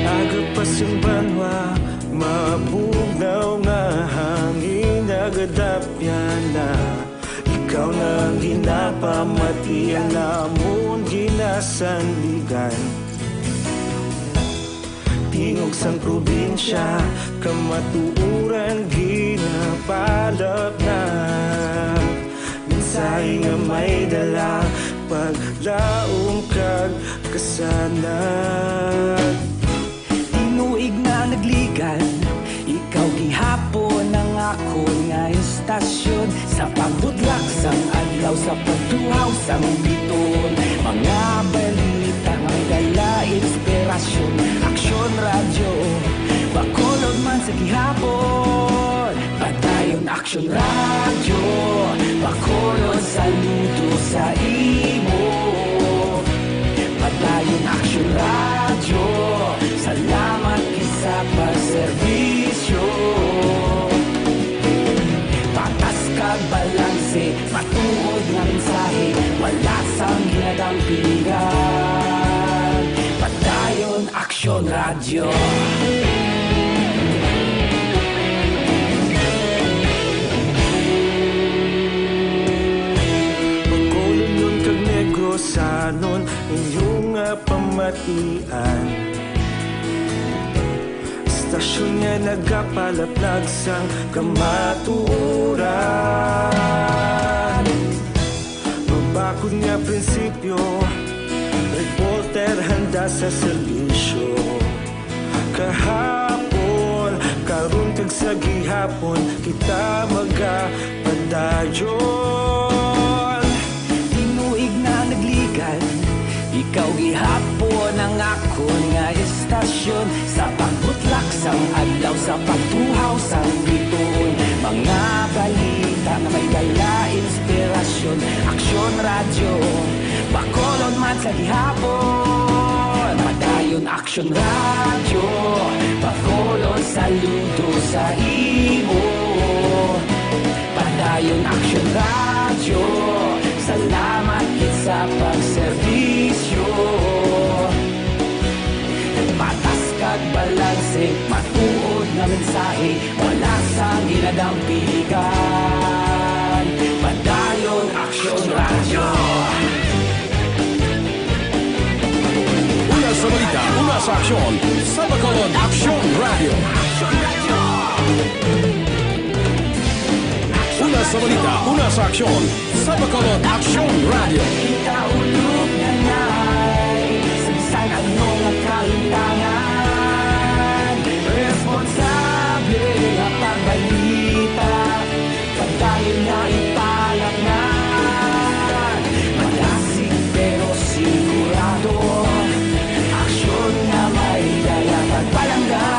Agapas ang banwa, mabugnaw nga Pamatian namon ginasandigan, tingog sang probinsya, kamatuoran ginapalapnag. Mensahe nga may dala, paglaom kag kasanag. Tinuig nga nagligan, ikaw gihapon ang akon nga istasyon. Sa pagbutlak sang adlaw, sa pagtuhaw sang biton, mga balita may dala inspirasyon. Aksyon Radyo, Bacolod man sa gihapon. Padayon Aksyon Radyo, Bacolod, saludo sa imo. Padayon Aksyon Radyo, salamat gid sa pagserbisyo. Patas kag balanse, matuod nga mensahe, wala sang ginadampigan. Padayon Aksyon Radyo. Bacolodnon kag Negrosanon, inyo nga pamatian. Istasyon nga nagapalapnag sang kamatuoran. Mabakod nga prinsipyo, reporter handa sa serbisyo. Kahapon, karon kag sa gihapon, kita magapadayon. Tinuig na nagligan, ikaw gihapon ang akon nga istasyon. Sa pagbutlak sang adlaw, sa pagtuhaw sang biton, mga balita nga may dala inspirasyon. Aksyon Radyo, Bacolod man sa gihapon. Padayon Aksyon Radyo, Bacolod, saludo sa imo. Padayon Aksyon Radyo, salamat gid sa pagserbisyo. Patas kag balanse, matuod nga mensahe, wala sang ginadampigan. Padayon Aksyon Radyo. Una sa balita, una sa aksyon, sa Bacolod Aksyon Radyo. Una sa balita, una sa aksyon, sa Bacolod Aksyon Radyo. Kita ulog na nai, sa bisan ano nga kalimtangan. Responsable nga pagbalita, padayon na ipalapngan. Malasig pero sigurado, aksyon nga may dala pagpalangga.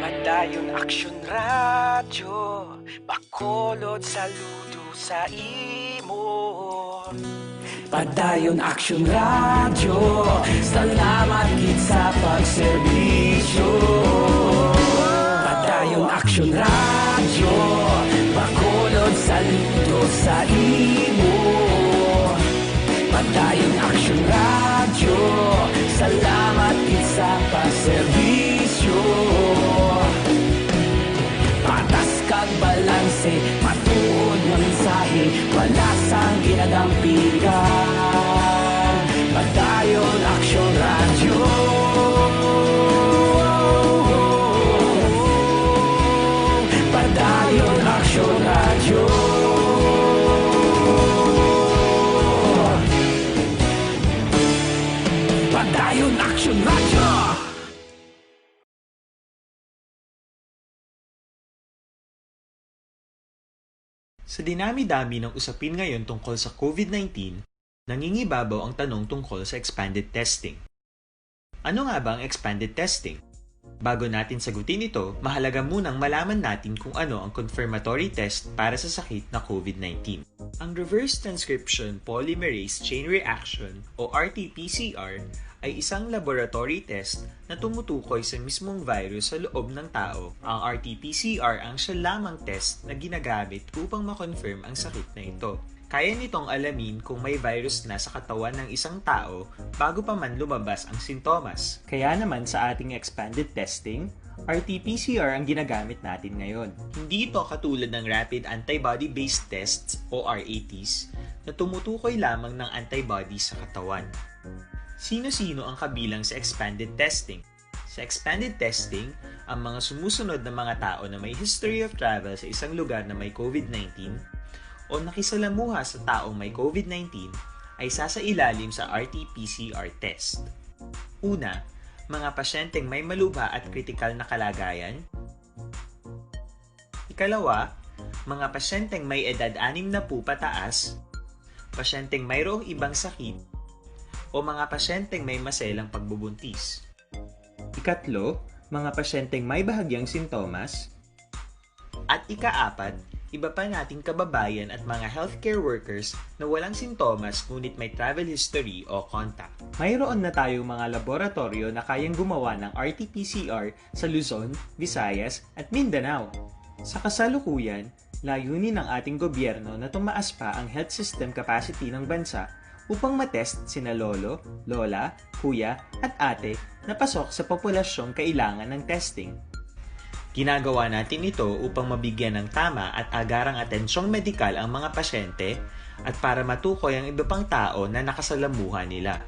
Padayon Aksyon Radyo, Bacolod, saludo sa imo. Padayon Aksyon Radyo, salamat gid sa pagserbisyo. Padayon Aksyon Radyo, Bacolod, saludo sa imo. Padayon Aksyon Radyo, salamat gid sa pagserbisyo. Patas kag balanse, matuod nga mensahe, wala sang ginadampigan. Padayon Aksyon Radyo. Padayon Aksyon Radyo. Padayon Aksyon Radyo. Sa dinami-dami ng usapin ngayon tungkol sa COVID nineteen, nangingibabaw ang tanong tungkol sa expanded testing. Ano nga ba ang expanded testing? Bago natin sagutin ito, mahalaga munang malaman natin kung ano ang confirmatory test para sa sakit na COVID nineteen. Ang reverse transcription polymerase chain reaction o R T P C R ay isang laboratory test na tumutukoy sa mismong virus sa loob ng tao. Ang R T P C R ang siya lamang test na ginagamit upang ma-confirm ang sakit na ito. Kaya nitong alamin kung may virus na sa katawan ng isang tao bago pa man lumabas ang sintomas. Kaya naman sa ating expanded testing, R T P C R ang ginagamit natin ngayon. Hindi ito katulad ng rapid antibody-based tests o R A Ts na tumutukoy lamang ng antibody sa katawan. Sino-sino ang kabilang sa expanded testing? Sa expanded testing, ang mga sumusunod na mga tao na may history of travel sa isang lugar na may COVID nineteen o nakisalamuha sa taong may COVID nineteen ay sasailalim sa R T P C R test. Una, mga pasyenteng may malubha at kritikal na kalagayan. Ikalawa, mga pasyenteng may edad anim na po pataas, pasyenteng mayroong ibang sakit, o mga pasyenteng may maselang pagbubuntis. Ikatlo, mga pasyenteng may bahagyang sintomas. At ikaapat, iba pa nating kababayan at mga healthcare workers na walang sintomas ngunit may travel history o contact. Mayroon na tayong mga laboratorio na kayang gumawa ng R T P C R sa Luzon, Visayas, at Mindanao. Sa kasalukuyan, layunin ng ating gobyerno na tumaas pa ang health system capacity ng bansa upang matest sina lolo, lola, kuya, at ate na pasok sa populasyong kailangan ng testing. Ginagawa natin ito upang mabigyan ng tama at agarang atensyong medikal ang mga pasyente at para matukoy ang iba pang tao na nakasalamuha nila.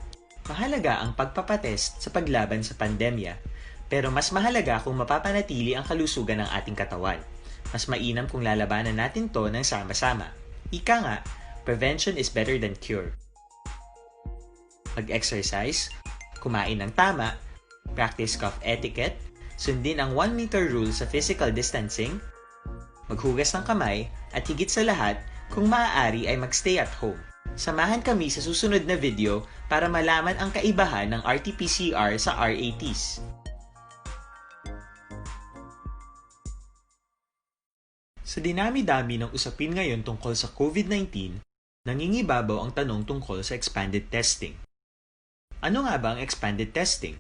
Mahalaga ang pagpapatest sa paglaban sa pandemya, pero mas mahalaga kung mapapanatili ang kalusugan ng ating katawan. Mas mainam kung lalabanan natin to ng sama-sama. Ika nga, prevention is better than cure. Mag-exercise, kumain ng tama, practice cough etiquette, sundin ang one meter rule sa physical distancing, maghugas ng kamay, at higit sa lahat, kung maaari ay mag-stay at home. Samahan kami sa susunod na video para malaman ang kaibahan ng R T P C R sa R A Ts. Sa dinami-dami ng usapin ngayon tungkol sa COVID nineteen, nangingibabaw ang tanong tungkol sa expanded testing. Ano nga ba ang expanded testing?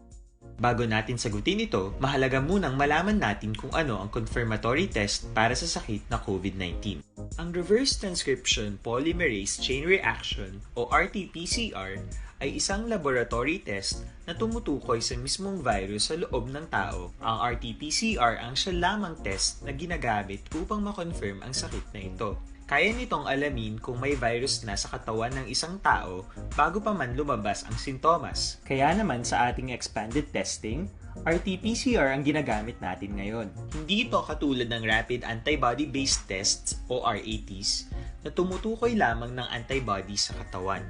Bago natin sagutin ito, mahalaga munang malaman natin kung ano ang confirmatory test para sa sakit na COVID nineteen. Ang reverse transcription polymerase chain reaction o R T P C R ay isang laboratory test na tumutukoy sa mismong virus sa loob ng tao. Ang R T P C R ang siya lamang test na ginagamit upang ma-confirm ang sakit na ito. Kaya nitong alamin kung may virus na sa katawan ng isang tao bago pa man lumabas ang sintomas. Kaya naman sa ating expanded testing, R T P C R ang ginagamit natin ngayon. Hindi ito katulad ng rapid antibody-based tests o R A Ts na tumutukoy lamang ng antibody sa katawan.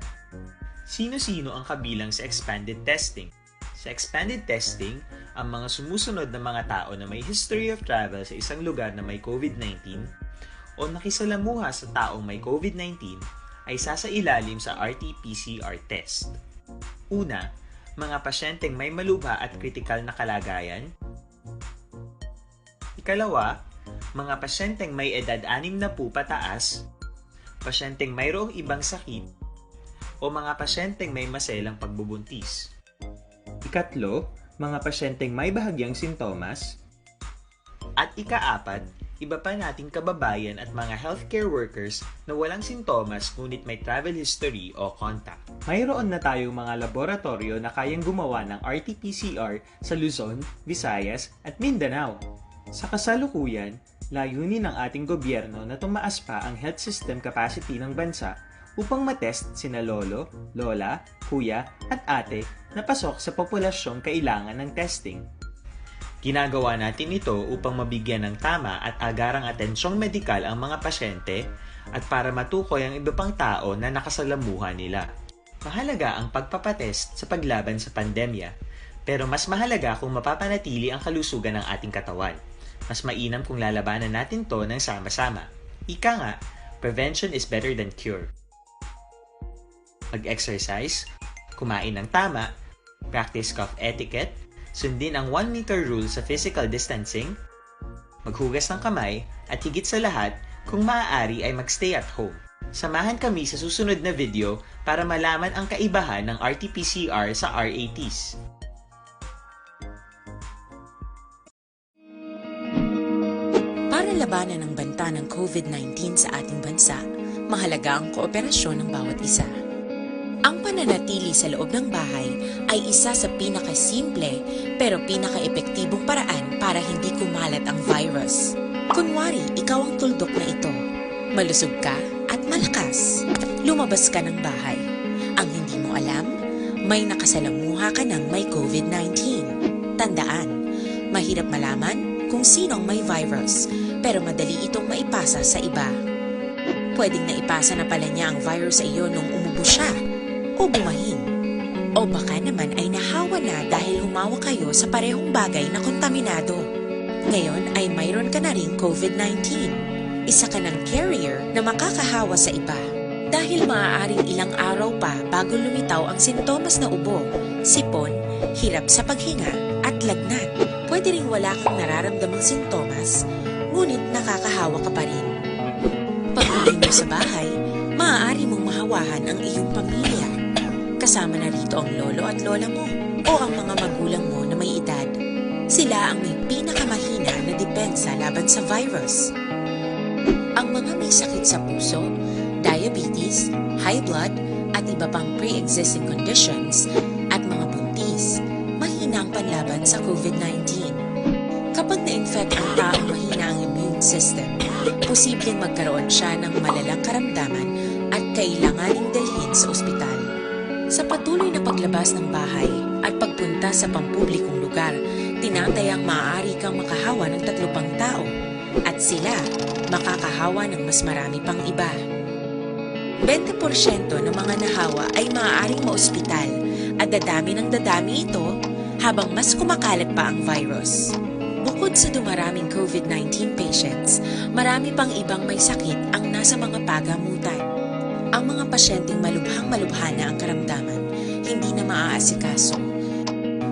Sino-sino ang kabilang sa expanded testing? Sa expanded testing, ang mga sumusunod na mga tao na may history of travel sa isang lugar na may COVID nineteen o nakisalamuha sa taong may COVID nineteen ay sasailalim sa R T P C R test. Una, mga pasyenteng may malubha at kritikal na kalagayan. Ikalawa, mga pasyenteng may edad anim na po pataas, pasyenteng mayroong ibang sakit, o mga pasyenteng may maselang pagbubuntis. Ikatlo, mga pasyenteng may bahagyang sintomas. At ikaapat, iba pa nating kababayan at mga healthcare workers na walang sintomas ngunit may travel history o contact. Mayroon na tayong mga laboratorio na kayang gumawa ng R T P C R sa Luzon, Visayas, at Mindanao. Sa kasalukuyan, layunin ng ating gobyerno na tumaas pa ang health system capacity ng bansa upang matest sina lolo, lola, kuya, at ate na pasok sa populasyong kailangan ng testing. Ginagawa natin ito upang mabigyan ng tama at agarang atensyong medikal ang mga pasyente at para matukoy ang iba pang tao na nakasalamuha nila. Mahalaga ang pagpapatest sa paglaban sa pandemya, pero mas mahalaga kung mapapanatili ang kalusugan ng ating katawan. Mas mainam kung lalabanan natin to ng sama-sama. Ika nga, prevention is better than cure. Mag-exercise, kumain ng tama, practice cough etiquette, sundin ang one meter rule sa physical distancing, maghugas ng kamay, at higit sa lahat, kung maaari ay mag-stay at home. Samahan kami sa susunod na video para malaman ang kaibahan ng R T P C R sa R A Ts. Para labanan ang banta ng COVID nineteen sa ating bansa, mahalaga ang kooperasyon ng bawat isa. Ang pananatili sa loob ng bahay ay isa sa pinakasimple pero pinakaepektibong paraan para hindi kumalat ang virus. Kunwari, ikaw ang tuldok na ito. Malusog ka at malakas. Lumabas ka ng bahay. Ang hindi mo alam, may nakasalamuha ka ng may COVID nineteen. Tandaan, mahirap malaman kung sino ang may virus, pero madali itong maipasa sa iba. Pwedeng naipasa na pala niya ang virus sa iyo nung umubo siya o bumahin. O baka naman ay nahawa na dahil humawak kayo sa parehong bagay na kontaminado. Ngayon ay mayroon ka na ring COVID nineteen. Isa ka ng carrier na makakahawa sa iba. Dahil maaaring ilang araw pa bago lumitaw ang sintomas na ubo, sipon, hirap sa paghinga, at lagnat. Pwede ring wala kang nararamdamang sintomas, ngunit nakakahawa ka pa rin. Pag-uwi mo sa bahay, maaari mong mahawahan ang iyong pamilya. Kasama na rito ang lolo at lola mo o ang mga magulang mo na may edad. Sila ang may pinakamahina na depensa laban sa virus. Ang mga may sakit sa puso, diabetes, high blood, at iba pang pre-existing conditions, at mga buntis, mahina ang panlaban sa COVID nineteen. Kapag na-infect ang taong mahina ang immune system, posibleng magkaroon siya ng malalang karamdaman at kailanganing dalhin sa ospital. Sa patuloy na paglabas ng bahay at pagpunta sa pampublikong lugar, tinatayang maaari kang makahawa ng tatlo pang tao at sila makakahawa ng mas marami pang iba. Twenty porsyento ng mga nahawa ay maaaring maospital at dadami ng dadami ito habang mas kumakalat pa ang virus. Bukod sa dumaraming COVID nineteen patients, marami pang ibang may sakit ang nasa mga pagamutan. Ang mga pasyenteng malubhang-malubha na ang karamdaman, hindi na maaasikaso.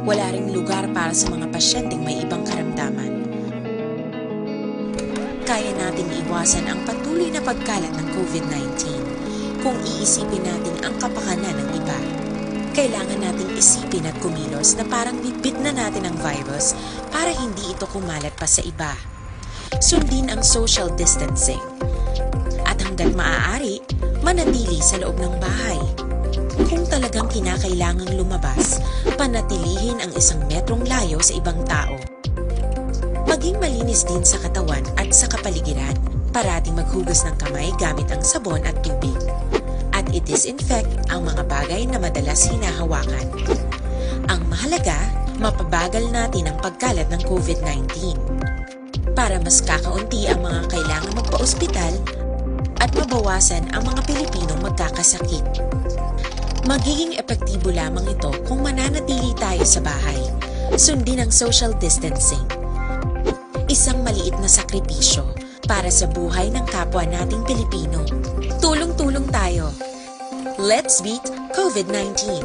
Wala ring lugar para sa mga pasyenteng may ibang karamdaman. Kaya nating iwasan ang patuloy na pagkalat ng COVID nineteen kung iisipin natin ang kapakanan ng iba. Kailangan nating isipin at kumilos na parang bitbit na natin ang virus para hindi ito kumalat pa sa iba. Sundin ang social distancing. At hanggat maaari, manatili sa loob ng bahay. Kung talagang kinakailangang lumabas, panatilihin ang isang metrong layo sa ibang tao. Maging malinis din sa katawan at sa kapaligiran. Parating maghugas ng kamay gamit ang sabon at tubig. At i-disinfect ang mga bagay na madalas hinahawakan. Ang mahalaga, mapabagal natin ang pagkalat ng COVID nineteen. Para mas kakaunti ang mga kailangang magpa-ospital at mabawasan ang mga Pilipinong magkakasakit. Magiging epektibo lamang ito kung mananatili tayo sa bahay. Sundin ang social distancing. Isang maliit na sakripisyo para sa buhay ng kapwa nating Pilipino. Tulong-tulong tayo. Let's beat COVID nineteen.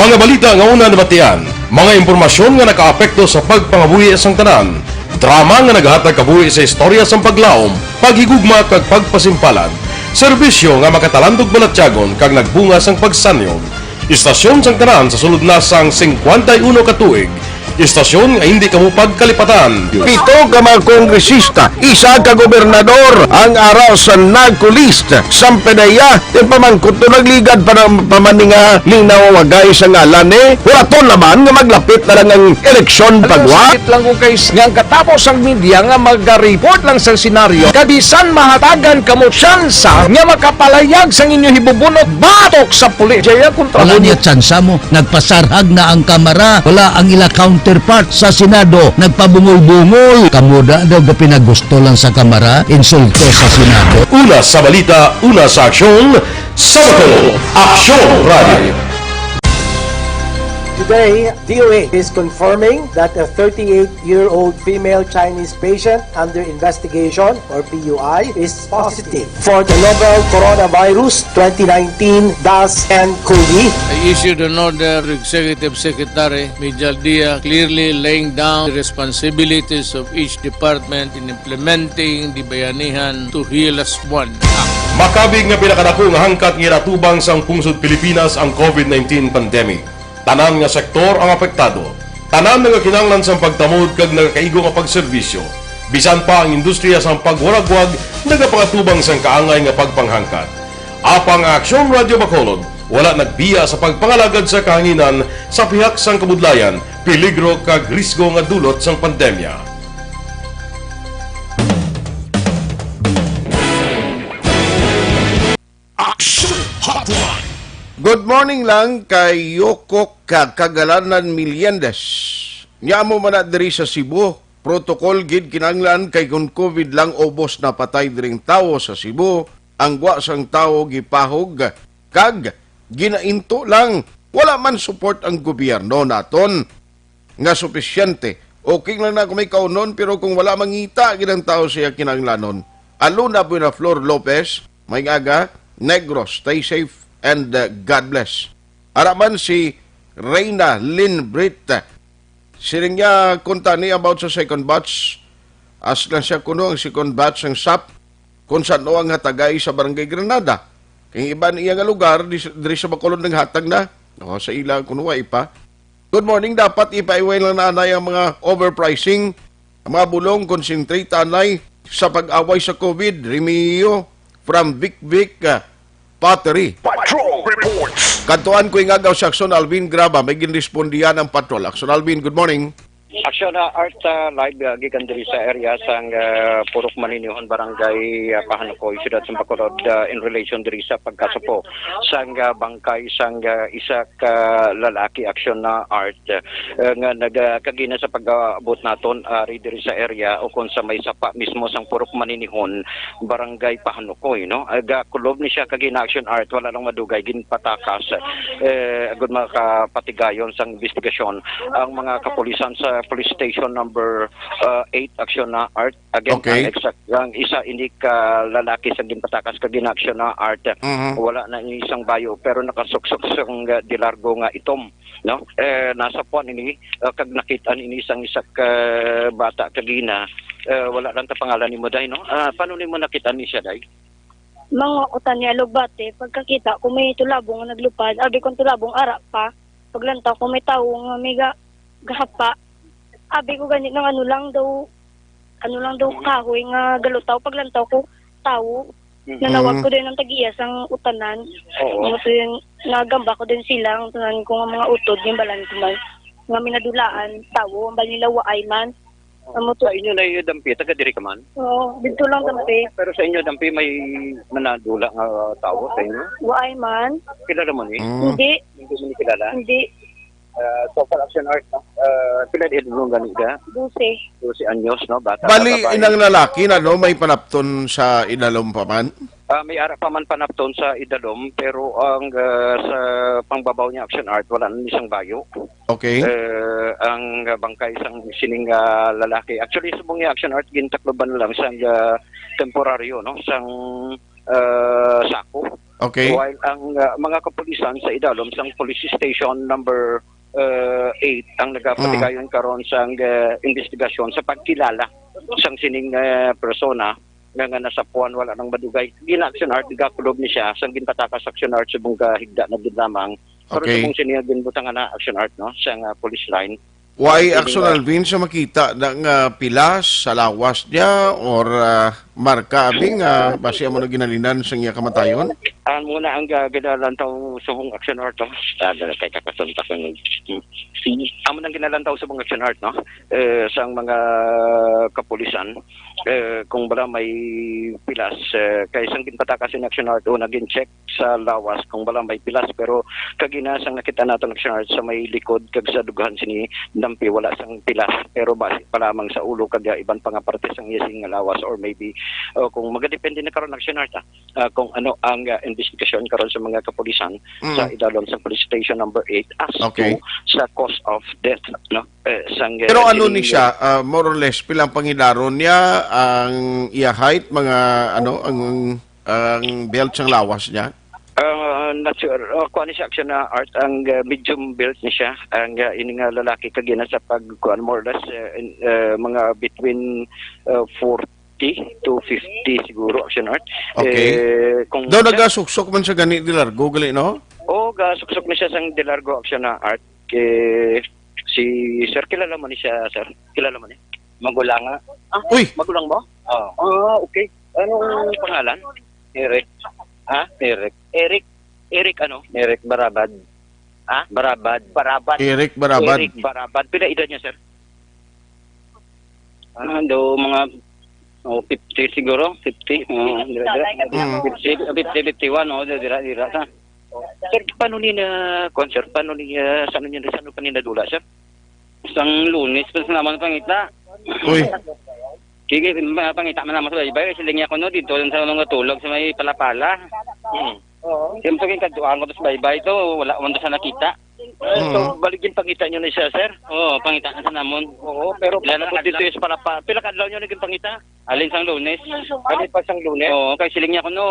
Mga balita nga una nabatian, mga impormasyon nga nakaapekto sa pagpangabuhi sang tanan, drama nga nagahatag kabuhi sa istorya sang paglaom, paghigugma kag pagpasimpalan, serbisyo nga makatalandog balatyagon kag nagbunga sang pagsanyog. Istasyon sang tanan sa sulod na sang singkwenta y uno ka tuig, istasyon nga hindi kamo pagkalipatan. Pito ka mga kongresista, isa ka gobernador ang ara sa NAGCO list. Sang PDEA, ti pamangkot to nagligad pa ng pamaninga linaw wagay sa ngalan ni Huraton naman nga maglapit na lang ang eleksyon pagwa. Sakit lang ko kay nga ang katapos ang media nga magareport lang sa senaryo kabisan mahatagan kamo tsansa nga makapalayag sang inyo hibubunot batok sa pulis. Jaya kontra. Wala niya tsansa mo. Nagpasarhag na ang Kamara, wala ang ila counterpart sa Senado, nagpabungol-bungol. Kamo da daw gapinagusto lang sa Kamara, insulto sa Senado. Una sa balita, una sa aksyon, sa Bato, Aksyon Radio. Today, D O H is confirming that a thirty-eight-year-old female Chinese patient under investigation, or P U I, is positive for the novel coronavirus twenty nineteen DAS nCoV. I issued an order to Executive Secretary Mijal Dia, clearly laying down the responsibilities of each department in implementing the Bayanihan to Heal Us One Act. Makabig nga pinakadako nga hangkat nga ginatubang sang pungsod Pilipinas ang COVID nineteen pandemic. Tanan nga sektor ang apektado. Tanan nagakinahanglan sang pagtamod kag nagakaigo nga pagserbisyo. Bisan pa ang industriya sang pagwaragwag nagapangatubang sang kaangay nga pagpanghangkat. Apang ang Aksyon Radio Bacolod wala nagbiya sa pagpangalagad sa kahanginan sa pihak sang kabudlayan, peligro kag risgo nga dulot sang pandemya. Action Hotline. Good morning lang kay Yokok ka Kagalanan Miliendes. Nya amo man na diri sa Cebu, protocol gid kinahanglan kay kon COVID lang ubos na patay diring tawo sa Cebu, ang gwa sang tawo gipahog kag ginainto lang. Wala man support ang gobyerno naton nga supisyente. Okay lang na kung may kaunon, pero kung wala mangita gid ang tawo sa iya kinahanglanon. Aluna Buenaflor Lopez, may aga, Negros, stay safe and, uh, God bless. Ara man si Reyna Lynn Britt. Siling niya, kuntani about sa second batch, ask lang siya kuno ang second batch sang sap kung san-o ang hatagay sa Barangay Granada. Kay ang iban iya nga lugar, di, diri sa Bacolod naghatag na. O, sa ila kuno wa pa. Good morning, dapat ipaiway lang na anay ang mga overpricing, ang mga bulong, concentrate anay sa pag-away sa COVID. Remio from Vic Vic, ah, Pottery. Patrol reports. Kadtuan ko ingagaw si Aksyon Alvin Graba, may ginrespondihan ang patrol. Aksyon Alvin, good morning. Aksyon, ah, Art, ah, live, ah, gikan diri sa area sang, ah, Purok Maninihon, Barangay, ah, Pahanukoy, Siyudad sang Bacolod, ah, in relation diri sa pagkasupo sang, ah, bangkay sang, ah, isa ka lalaki, Aksyon na Art, ah, nga nagakagina sa pag-abot naton, ah, ari diri sa area o kung sa may sapa mismo sang Purok Maninihon, Barangay Pahanukoy, no? Agakulob ni siya kag ina, Aksyon Art, wala lang madugay, ginpatakas, eh, agud makapatigayon sang investigasyon ang mga kapulisan sa Police Station number, uh, eight, Aksyon na Art. Again, Okay. Ang exact, ang isa ini ka lalaki sa ginpatakas kag gina-aksyon na Art. Mhm. Wala na ini sang bayo, pero nakasuksok sang, uh, de largo nga itom, no? Eh, nasa puan ini, uh, kag nakit-an ini sang isa ka bata kag ina. Uh, wala lang ta pangalan nimo, day, no? Ah, paano nimo nakit-an ni siya, day? Mga utan ni Alugbate, pagkakita ko may tulabong nga naglupad, abi kong tulabong ara pa. Paglantaw ko may tawo nga may ga-, gahapa. Abi ko gani nang ano lang daw, ano lang daw kahoy nga galutaw. Paglantaw ko, tawo. Mm. Nanawag ko din ang tag-iya sang utanan. Oo. Amo to yung nagamba ko din sila, ang tanan ko nga mga utod, yung balan ko man. Nga minadulaan, tawo, ang bali nila waay man. Amo to. Sa inyo na iyo dampi, taga diri ka man? Oo, dito lang dampi. Pero sa inyo dampi, may manadula nga tawo sa inyo? Waay man. Kilala mo ni? Mm. Hindi. Hindi mo ni kilala? Hindi. Ah, so, for action art, no? Ah, pila edad mo gani ka? Dose. Dose anyos, no? Bata Bali, pa ba? Inang lalaki na, no? May panapton sa idalom pa man? Ah, may ara pa man panapton sa idalom, pero ang, ah, sa pangbabaw niya action art, wala na ni sang bayo. Okay. Eh, ang bangkay sang sining, ah, lalaki. Actually, subong niya action art, gintakloban na lang sang, ah, temporaryo, no? Sang, ah, sako. Okay. While ang, ah, mga kapulisan sa idalom sang police station number, ah, eight ang nagapatigayon Mm. karon sang, ah, investigasyon sa pagkilala sang sining, ah, persona nga, nga nasapuan, wala nang madugay. Gina-action art, gakulob ni siya, sang ginpatakas action art subong kahigda na gid lamang. Pero Okay. Subong siya niya ginbutangan na action art, no, sa nga police line. Why Ang action, sining, ah, Alvin, sa makita na nga pilas sa lawas niya or, ah, marka, abi, nga basi amo na ginhalinan sa iya kamatayon? Ang muna ang, ah, ginalantaw subong action art, no? Ah, dala kay kakasunta ko ng, amo nang ginalantaw subong action art, no? Eh, sang mga kapulisan, eh, kung bala may pilas, eh, kay sang ginpatakas in action art, una gin-check sa lawas kung bala may pilas, pero kagina sang nakita naton action art sa may likod kag sa dughan sini dampi, wala sang pilas, pero basi pa lamang sa ulo kag, ah, iban pa nga parte sang iya sini nga lawas, or maybe, oh, kung magadepende na karon action art, ah, ah, kung ano ang, ah, Investigasyon karon sa mga kapulisan Mm. sa idalom sa police station number eight as Okay. to sa cause of death, no? Eh, sang, Pero eh, ano ni sining, siya, ah, more or less, pilang pangidaron niya, ang iya height, mga, ano, ang, ang belt sang lawas niya? Ah, not sure. Oh, kuha ni siya, action na art, ang, ah, medium belt ni siya. Ang, ah, ini nga lalaki kagina sa pag, kuha, more or less, eh, in, eh, mga between, ah, forty to fifty siguro, action art. Okay. Eh, kung Daw nagasuksok man siya gani di largo, gali, no? Oo, gasuksok na siya sang di largo, action na art. Kay si sir, kilala mo ni siya, sir? Kilala mo ni? Magulanga. Ah, Uy! Magulang mo? Oo. Ah, okay. Anong pangalan? Eric. Ha? Eric. Eric. Eric ano? Eric Barabad. Ha? Barabad. Barabad. Eric Barabad. Eric Barabad. Pila edad niya, sir? Ah, do mga, oh, fifty siguro, fifty. Oh, dira, dira. Mm. Fifty, fifty, fifty-one, oh, dira, dira sa. Sir, paano ni na, kuwan, sir? Paano ni, ah, sa ano niya, sa ano pa ni nadula, sir? Sang Lunes pa sa naman pangita. Uy. Sige, ma-, pangita man naman sa baybay. Kasi lingi ako, no, dito lang sa mga tulog sa may palapala. Hmm. Oo. Siyempre, yung kaduaan ko to sa baybay to, wala man to sa nakita. Eh, so, Mm. balik yung pangita nyo na siya, sir? Oo, pangita na sa namon. Oo, pero Wala na pagod dito kadlaw. Is palapa. Pila ka adlaw nyo naging pangita? Alin sang Lunes? Alin pa sang Lunes? Oo, kay siling niya ko, no,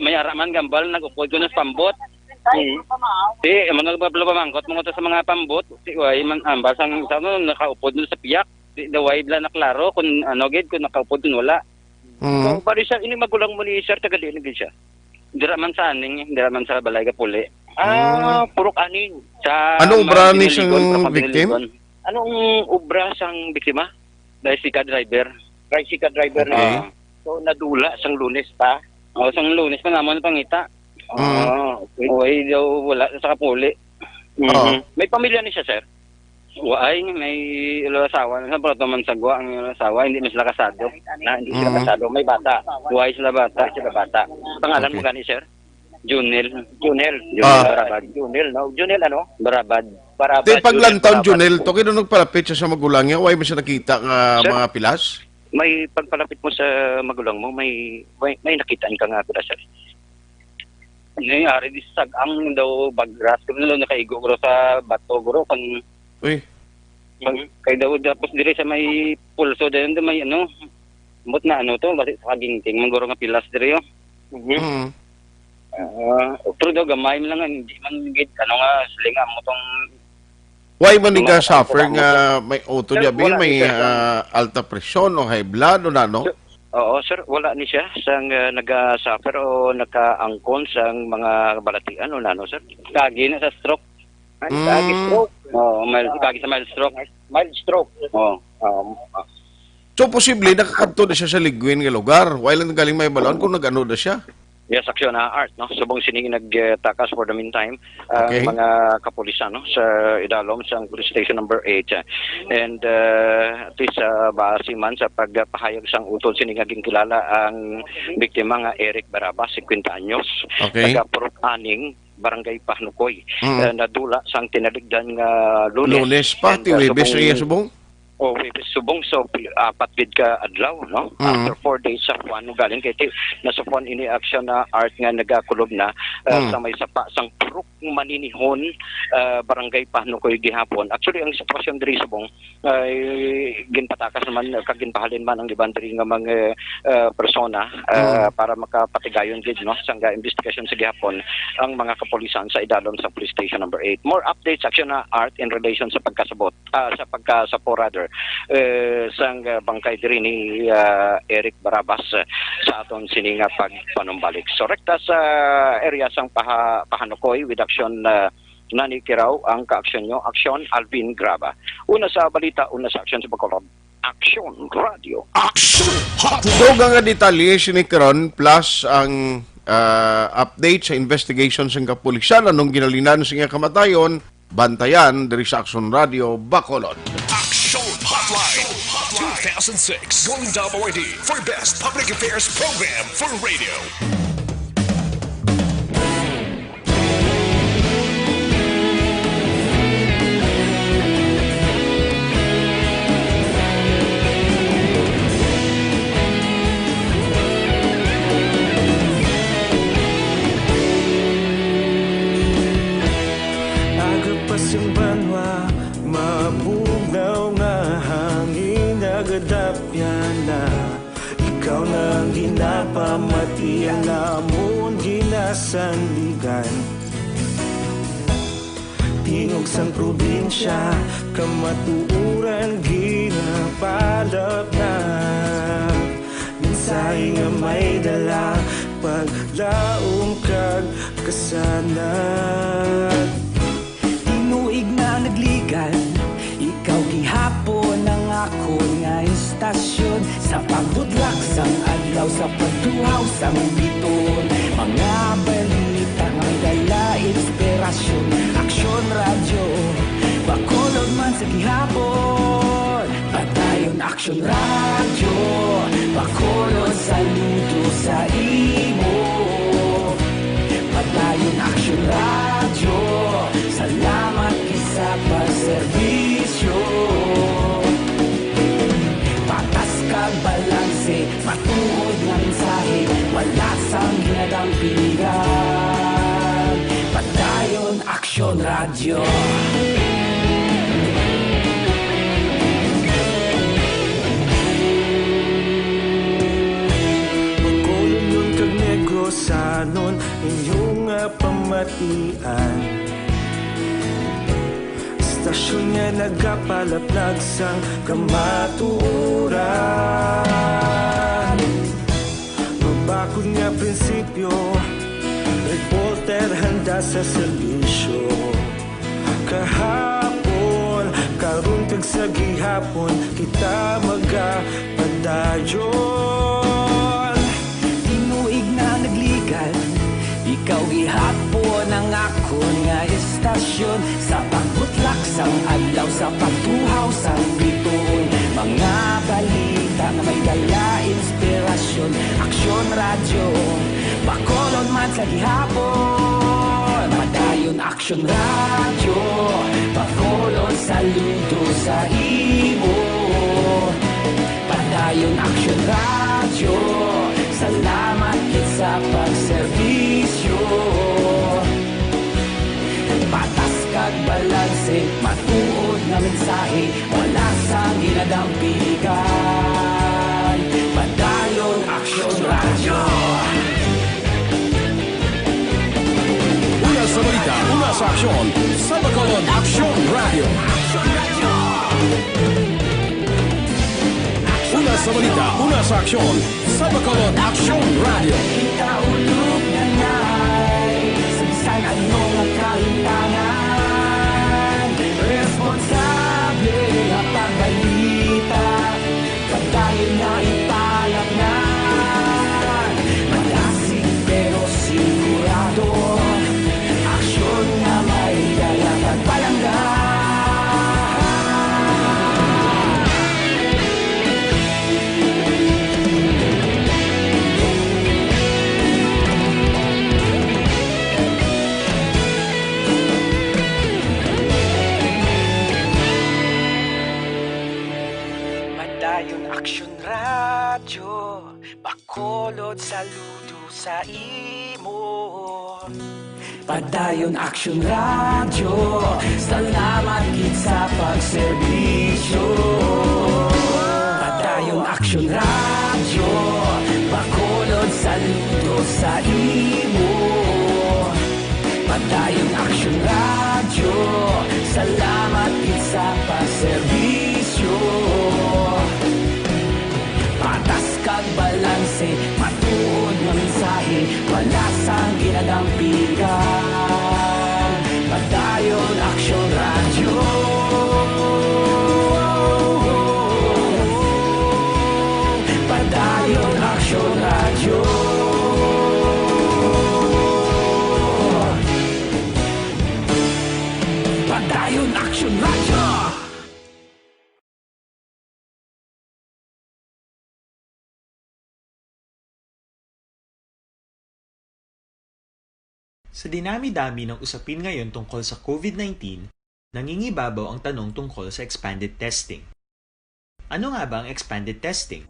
may ara man gambal, nag-upod ko na sa pambot. Hmm. Di, mga pamangkot mo to sa mga pambot, di, way man, ambal sang, sa, no, nakaupod na sa piyak. Di, the way bla na klaro kung ano, gid, kung nakaupod, kung wala. Mm. So, bali, sir, ini magulang mo ni sir, taga diin gid siya? Dira man sa aning, dira man sa balay ka puli. Ah, Mm. Purok Aning. Sa Ano obra ni Maniligon, sang Purok victim? Maniligon. Anong obra sang biktima? Tricycle driver. Tricycle driver na. Okay. Ah. So, nadula sang Lunes pa? Oh, sang Lunes pa namon pangita. Mm. Ah, okay. Uy, daw wala sa kapuli. Mhm. Oo. May pamilya ni siya, sir? Waay, may ilo asawa na sa Puerto Mansagua ang ilo asawa, hindi man sila kasado. Na, hindi sila Mm. kasado. May bata. Waay sila bata. Waay sila bata. Pangalan mo Okay. gani, sir? Junel. Junel. Junel Ah. Barabad. Junel, no? Junel, ano? Barabad. Barabad. Di paglantaw, Junel Barabad. Junel, to, kaya nung nagpalapit siya sa magulang niya, why mo siya nakita nga Sir? Mga pilas? May pagpalapit mo sa magulang mo, may, may, may nakitaan ka nga pila, sir? Ni, ari di sa sag-ang daw bagras. Kung daw nakaigo ko sa bato, guro, kung, Uy. kung, kay daw, tapos diri sa may pulso, dayon daw may ano, ambot na ano to, basi sa kagingking, man guro nga pilas diri, oh. Mhm. Mm. Ah, pero daw gamay man lang, hindi man gid, ano nga, siling nga mo tong Why man Mga nag-suffer kasangkutan mo, nga sir. May auto Sir, diabetes, wala may, ni sir, ah, alta presyon o high blood o nano? Sir, oo, sir, wala ni siya sang, ah, naga-suffer o nakaangkon sang mga balatian o nano, sir? Kagi na sa stroke. Ay, Mm. kagi stroke. Oo, mild, kagi sa mild stroke. Mild stroke. Oo. Um, So, posible, nakakadto na siya sa ligwin nga lugar. Why lang galing may balon kung nag-ano na siya? Yes, aksyon na, Art, no? Subong sini nagtakas for the meantime, ang Okay. mga kapulisan, no, sa idalom sang police station number eight. And, uh, at least, uh, base man sa pagpahayag sang utod sini nga ginkilala ang biktima nga Eric Barabas, singkwenta anyos, Okay. taga Purok Aning, Barangay Panukoy, Mm. uh, nadula sang tinaligdan nga Lunes. Lunes pa, And, ti uh, Huwebes subong na iya subong? O, Huwebes subong, so, pi-, apat gid ka adlaw, no? Mm. After four days sa Juan, galing kay ti-, nasupuan ini aksyon na Art nga nagakulob na, uh, Mm. sa may sapa sang Purok Maninihon, uh, Barangay Panukoy gihapon. Actually, ang sitwasyon diri subong ay ginpatakas naman, uh, kag ginpahalin man ang iban diri nga mga, uh, persona, uh, Mm. para makapatigayon gid, no, sang investigasyon sa gihapon ang mga kapulisan sa idalom sa Police Station number eight. More updates, aksyon na Art, in relation sa pagkasabot. Ah, sa pagkasapo, rather, eh, sang, ah, bangkay diri ni, ah, Eric Barabas, ah, sa aton sini nga pagpanumbalik. So, rekta sa area sang Paha-, Pahanukoy with action, ah, Nani Kiraw ang kaaksyon nyo. Aksyon, Alvin Graba. Una sa balita, una sa aksyon sa Bacolod. Aksyon Radio. Action Hotline. Dugang nga detalye sini karon, plus ang, ah, update sa investigation sang kapulisan, anong ginalinan sa iya kamatayon, bantayan diri sa Aksyon Radio Bacolod. Action Hotline two thousand six. Going W R D for best public affairs program for radio. Sanligan. Tingog sang probinsya, kamatuoran ginapalapnag. Mensahe nga may dala, paglaom kag kasanag. Tinuig na nagligan, ikaw gihapon ang akon nga istasyon. Sa pagbutlak sang adlaw, sa pagtuhaw sang bituon, mga balita nga may dala inspirasyon. Aksyon Radyo, Bacolod man sa gihapon. Padayon Aksyon Radyo, Bacolod saludo sa imo. Padayon Aksyon Radyo, salamat gid sa pagserbisyo. Patas kag balanse, matuod nga mensahe, wala sang ginadampigan. Padayon Aksyon Radyo. Bacolodnon kag Negrosanon, inyo nga pamatian. Istasyon nga nagapalapnag sang kamatuoran. Mabakod nga prinsipyo, reporter handa sa serbisyo. Kahapon, karon kag sa gihapon, kita magapadayon. Tinuig na nagligan, ikaw gihapon ang akon nga istasyon. Sa pagbutlak sang adlaw, sa pagtuhaw sang bituon, mga balita nga may dala inspirasyon. Aksyon Radyo, Bacolod man sa gihapon. Padayon Aksyon Radyo, Bacolod saludo sa imo. Padayon Aksyon Radyo, salamat gid sa pagserbisyo. Patas kag balanse, matuod nga mensahe, wala sang ginadampigan. Padayon Aksyon Radyo. Una sa balita, una sa aksyon, sa Bacolod Aksyon Radyo. Una sa balita, una sa aksyon, sa Bacolod Aksyon Radyo. Kita ulog na nai, sa bisan ano nga kalimtangan, responsable nga pagbalita, padayon na ipalapngan. Malasig pero sigurado, aksyon nga may dala kag palangga. Padayon Aksyon Radyo, Bacolod saludo sa imo. Padayon Aksyon Radyo, salamat gid sa pagserbisyo. Padayon Aksyon Radyo, Bacolod saludo sa imo. Padayon Aksyon Radyo, salamat gid sa pagserbisyo. Patas kag balanse, matuod nga mensahe, wala sang ginadampigan. Padayon Aksyon Radyo. Padayon Aksyon Radyo. Padayon Aksyon Radyo. Sa dinami-dami ng usapin ngayon tungkol sa COVID nineteen, nangingibabaw ang tanong tungkol sa expanded testing. Ano nga ba ang expanded testing?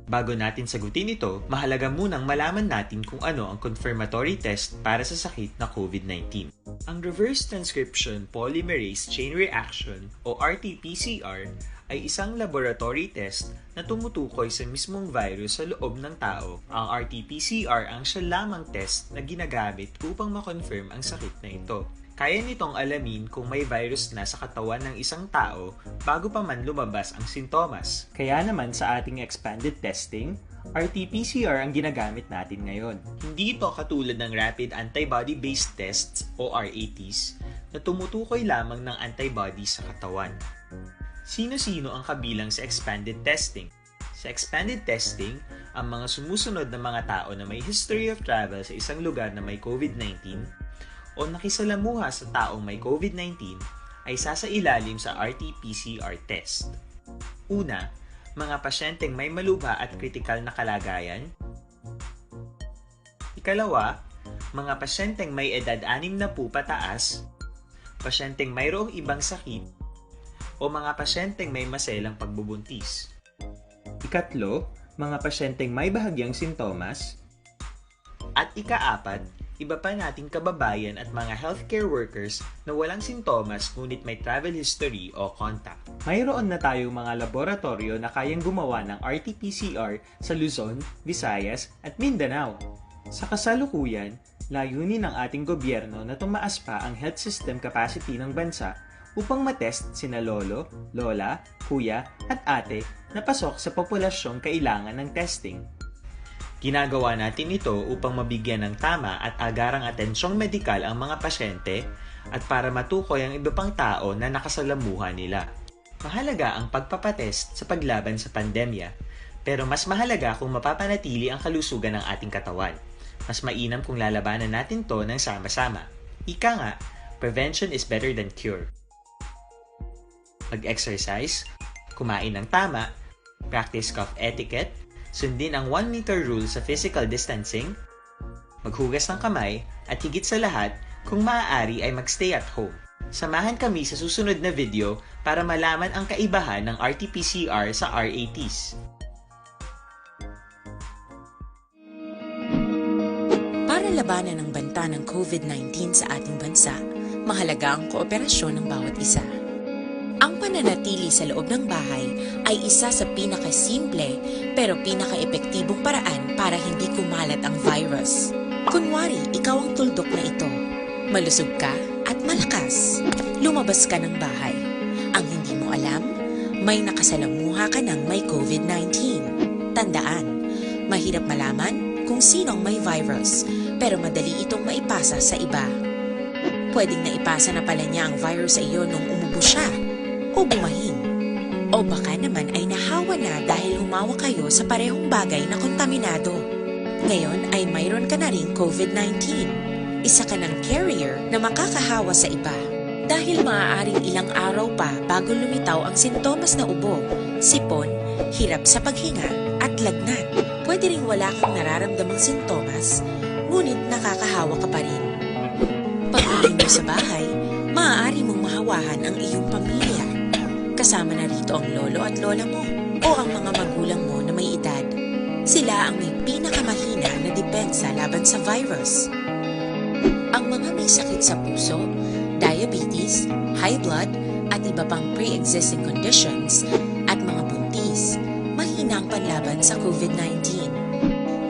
Bago natin sagutin ito, mahalaga munang malaman natin kung ano ang confirmatory test para sa sakit na COVID nineteen. Ang reverse transcription polymerase chain reaction o R T P C R ay isang laboratory test na tumutukoy sa mismong virus sa loob ng tao. Ang R T P C R ang siya lamang test na ginagamit upang ma-confirm ang sakit na ito. Kaya nitong alamin kung may virus na sa katawan ng isang tao bago pa man lumabas ang sintomas. Kaya naman sa ating expanded testing, R T P C R ang ginagamit natin ngayon. Hindi ito katulad ng rapid antibody-based tests o R A Ts na tumutukoy lamang ng antibody sa katawan. Sino-sino ang kabilang sa expanded testing? Sa expanded testing, ang mga sumusunod na mga tao na may history of travel sa isang lugar na may COVID nineteen o nakisalamuha sa taong may COVID nineteen ay sasailalim sa R T P C R test. Una, mga pasyenteng may malubha at kritikal na kalagayan. Ikalawa, mga pasyenteng may edad anim na po pataas, pasyenteng mayroong ibang sakit, o mga pasyenteng may maselang pagbubuntis. Ikatlo, mga pasyenteng may bahagyang sintomas. At ikaapat, iba pa nating kababayan at mga healthcare workers na walang sintomas ngunit may travel history o contact. Mayroon na tayong mga laboratoryo na kayang gumawa ng R T P C R sa Luzon, Visayas, at Mindanao. Sa kasalukuyan, layunin ng ating gobyerno na tumaas pa ang health system capacity ng bansa upang matest sina lolo, lola, kuya, at ate na pasok sa populasyong kailangan ng testing. Ginagawa natin ito upang mabigyan ng tama at agarang atensyong medikal ang mga pasyente at para matukoy ang iba pang tao na nakasalamuha nila. Mahalaga ang pagpapatest sa paglaban sa pandemya, pero mas mahalaga kung mapapanatili ang kalusugan ng ating katawan. Mas mainam kung lalabanan natin to ng sama-sama. Ika nga, prevention is better than cure. Mag-exercise, kumain ng tama, practice cough etiquette, sundin ang one meter rule sa physical distancing, maghugas ng kamay, at higit sa lahat, kung maaari ay mag-stay at home. Samahan kami sa susunod na video para malaman ang kaibahan ng R T P C R sa R A Ts. Para labanan ang banta ng COVID nineteen sa ating bansa, mahalaga ang kooperasyon ng bawat isa. Ang pananatili sa loob ng bahay ay isa sa pinakasimple pero pinakaepektibong paraan para hindi kumalat ang virus. Kunwari, ikaw ang tuldok na ito. Malusog ka at malakas. Lumabas ka ng bahay. Ang hindi mo alam, may nakasalamuha ka ng may COVID nineteen. Tandaan, mahirap malaman kung sino ang may virus, pero madali itong maipasa sa iba. Pwedeng naipasa na pala niya ang virus sa iyo nung umubo siya, o bumahin. O baka naman ay nahawa na dahil humawa kayo sa parehong bagay na kontaminado. Ngayon ay mayroon ka na ring COVID nineteen. Isa ka ng carrier na makakahawa sa iba. Dahil maaaring ilang araw pa bago lumitaw ang sintomas na ubo, sipon, hirap sa paghinga, at lagnat. Pwede ring wala kang nararamdamang sintomas, ngunit nakakahawa ka pa rin. Pag-uwi mo sa bahay, maaari mong mahawahan ang iyong pamilya. Kasama na rito ang lolo at lola mo o ang mga magulang mo na may edad. Sila ang may pinakamahina na depensa laban sa virus. Ang mga may sakit sa puso, diabetes, high blood, at iba pang pre-existing conditions, at mga buntis, mahina ang panlaban sa COVID nineteen.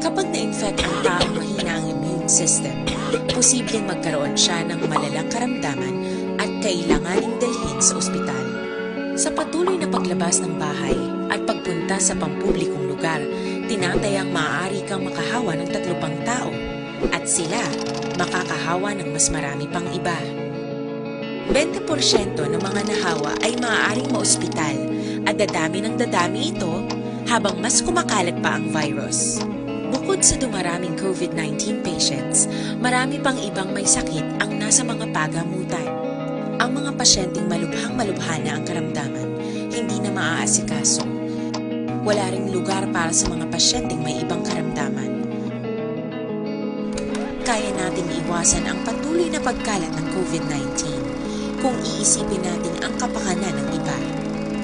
Kapag na-infect ang taong mahina ang immune system, posibleng magkaroon siya ng malalang karamdaman at kailanganing dalhin sa ospital. Sa patuloy na paglabas ng bahay at pagpunta sa pampublikong lugar, tinatayang maaari kang makahawa ng tatlo pang tao, at sila makakahawa ng mas marami pang iba. Bente porsyento ng mga nahawa ay maaaring maospital at dadami ng dadami ito habang mas kumakalat pa ang virus. Bukod sa dumaraming COVID nineteen patients, marami pang ibang may sakit ang nasa mga pagamutan. Ang mga pasyenteng malubhang-malubha na ang karamdaman, hindi na maaasikaso. Wala ring lugar para sa mga pasyenteng may ibang karamdaman. Kaya nating iwasan ang patuloy na pagkalat ng COVID nineteen kung iisipin natin ang kapakanan ng iba.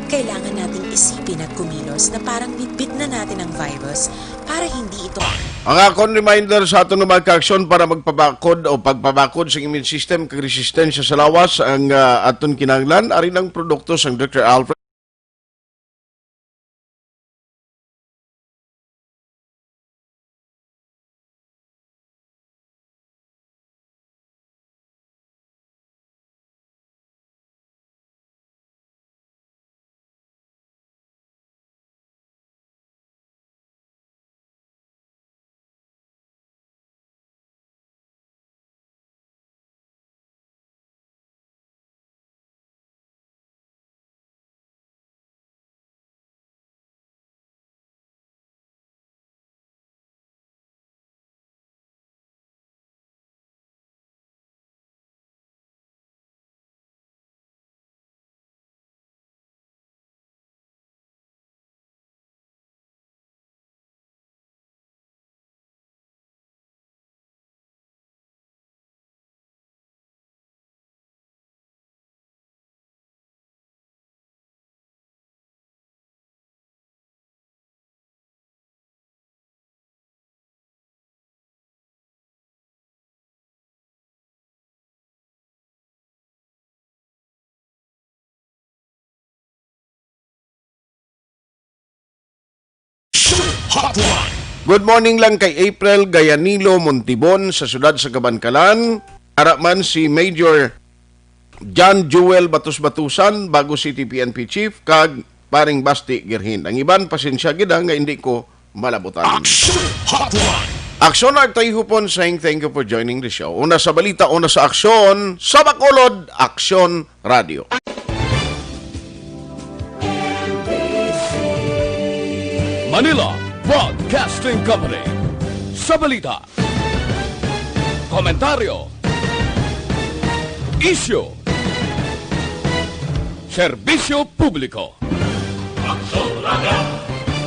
Kailangan nating isipin at kumilos na parang bitbit na natin ang virus para hindi ito. Ang akon reminder sa aton nga mga kaaksyon para magpabakod o pagpabakod sa immune system kag resistensya sa lawas ang, ah, aton kinahanglan. Ari ang produkto sang Doktor Alfred. Hotline. Good morning lang kay April Gayanilo Montibon sa siyudad sa Kabankalan. Ara man si Major John Joel Batus Batusan, Bago City P N P Chief, kag Paring Basti Girhin. Ang iban, pasensya gid, ha, nga hindi ko malabutan. Action Hotline. Aksyon, Artoy Hupon saying thank you for joining the show. Una sa balita, una sa aksyon, sa Bacolod, Aksyon Radio. Manila Broadcasting Company. Sa balita, komentaryo, isyu, serbisyo publiko. Aksyon Radio.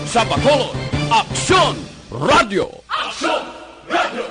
Sa Bacolod, Aksyon Radio. Aksyon Radio.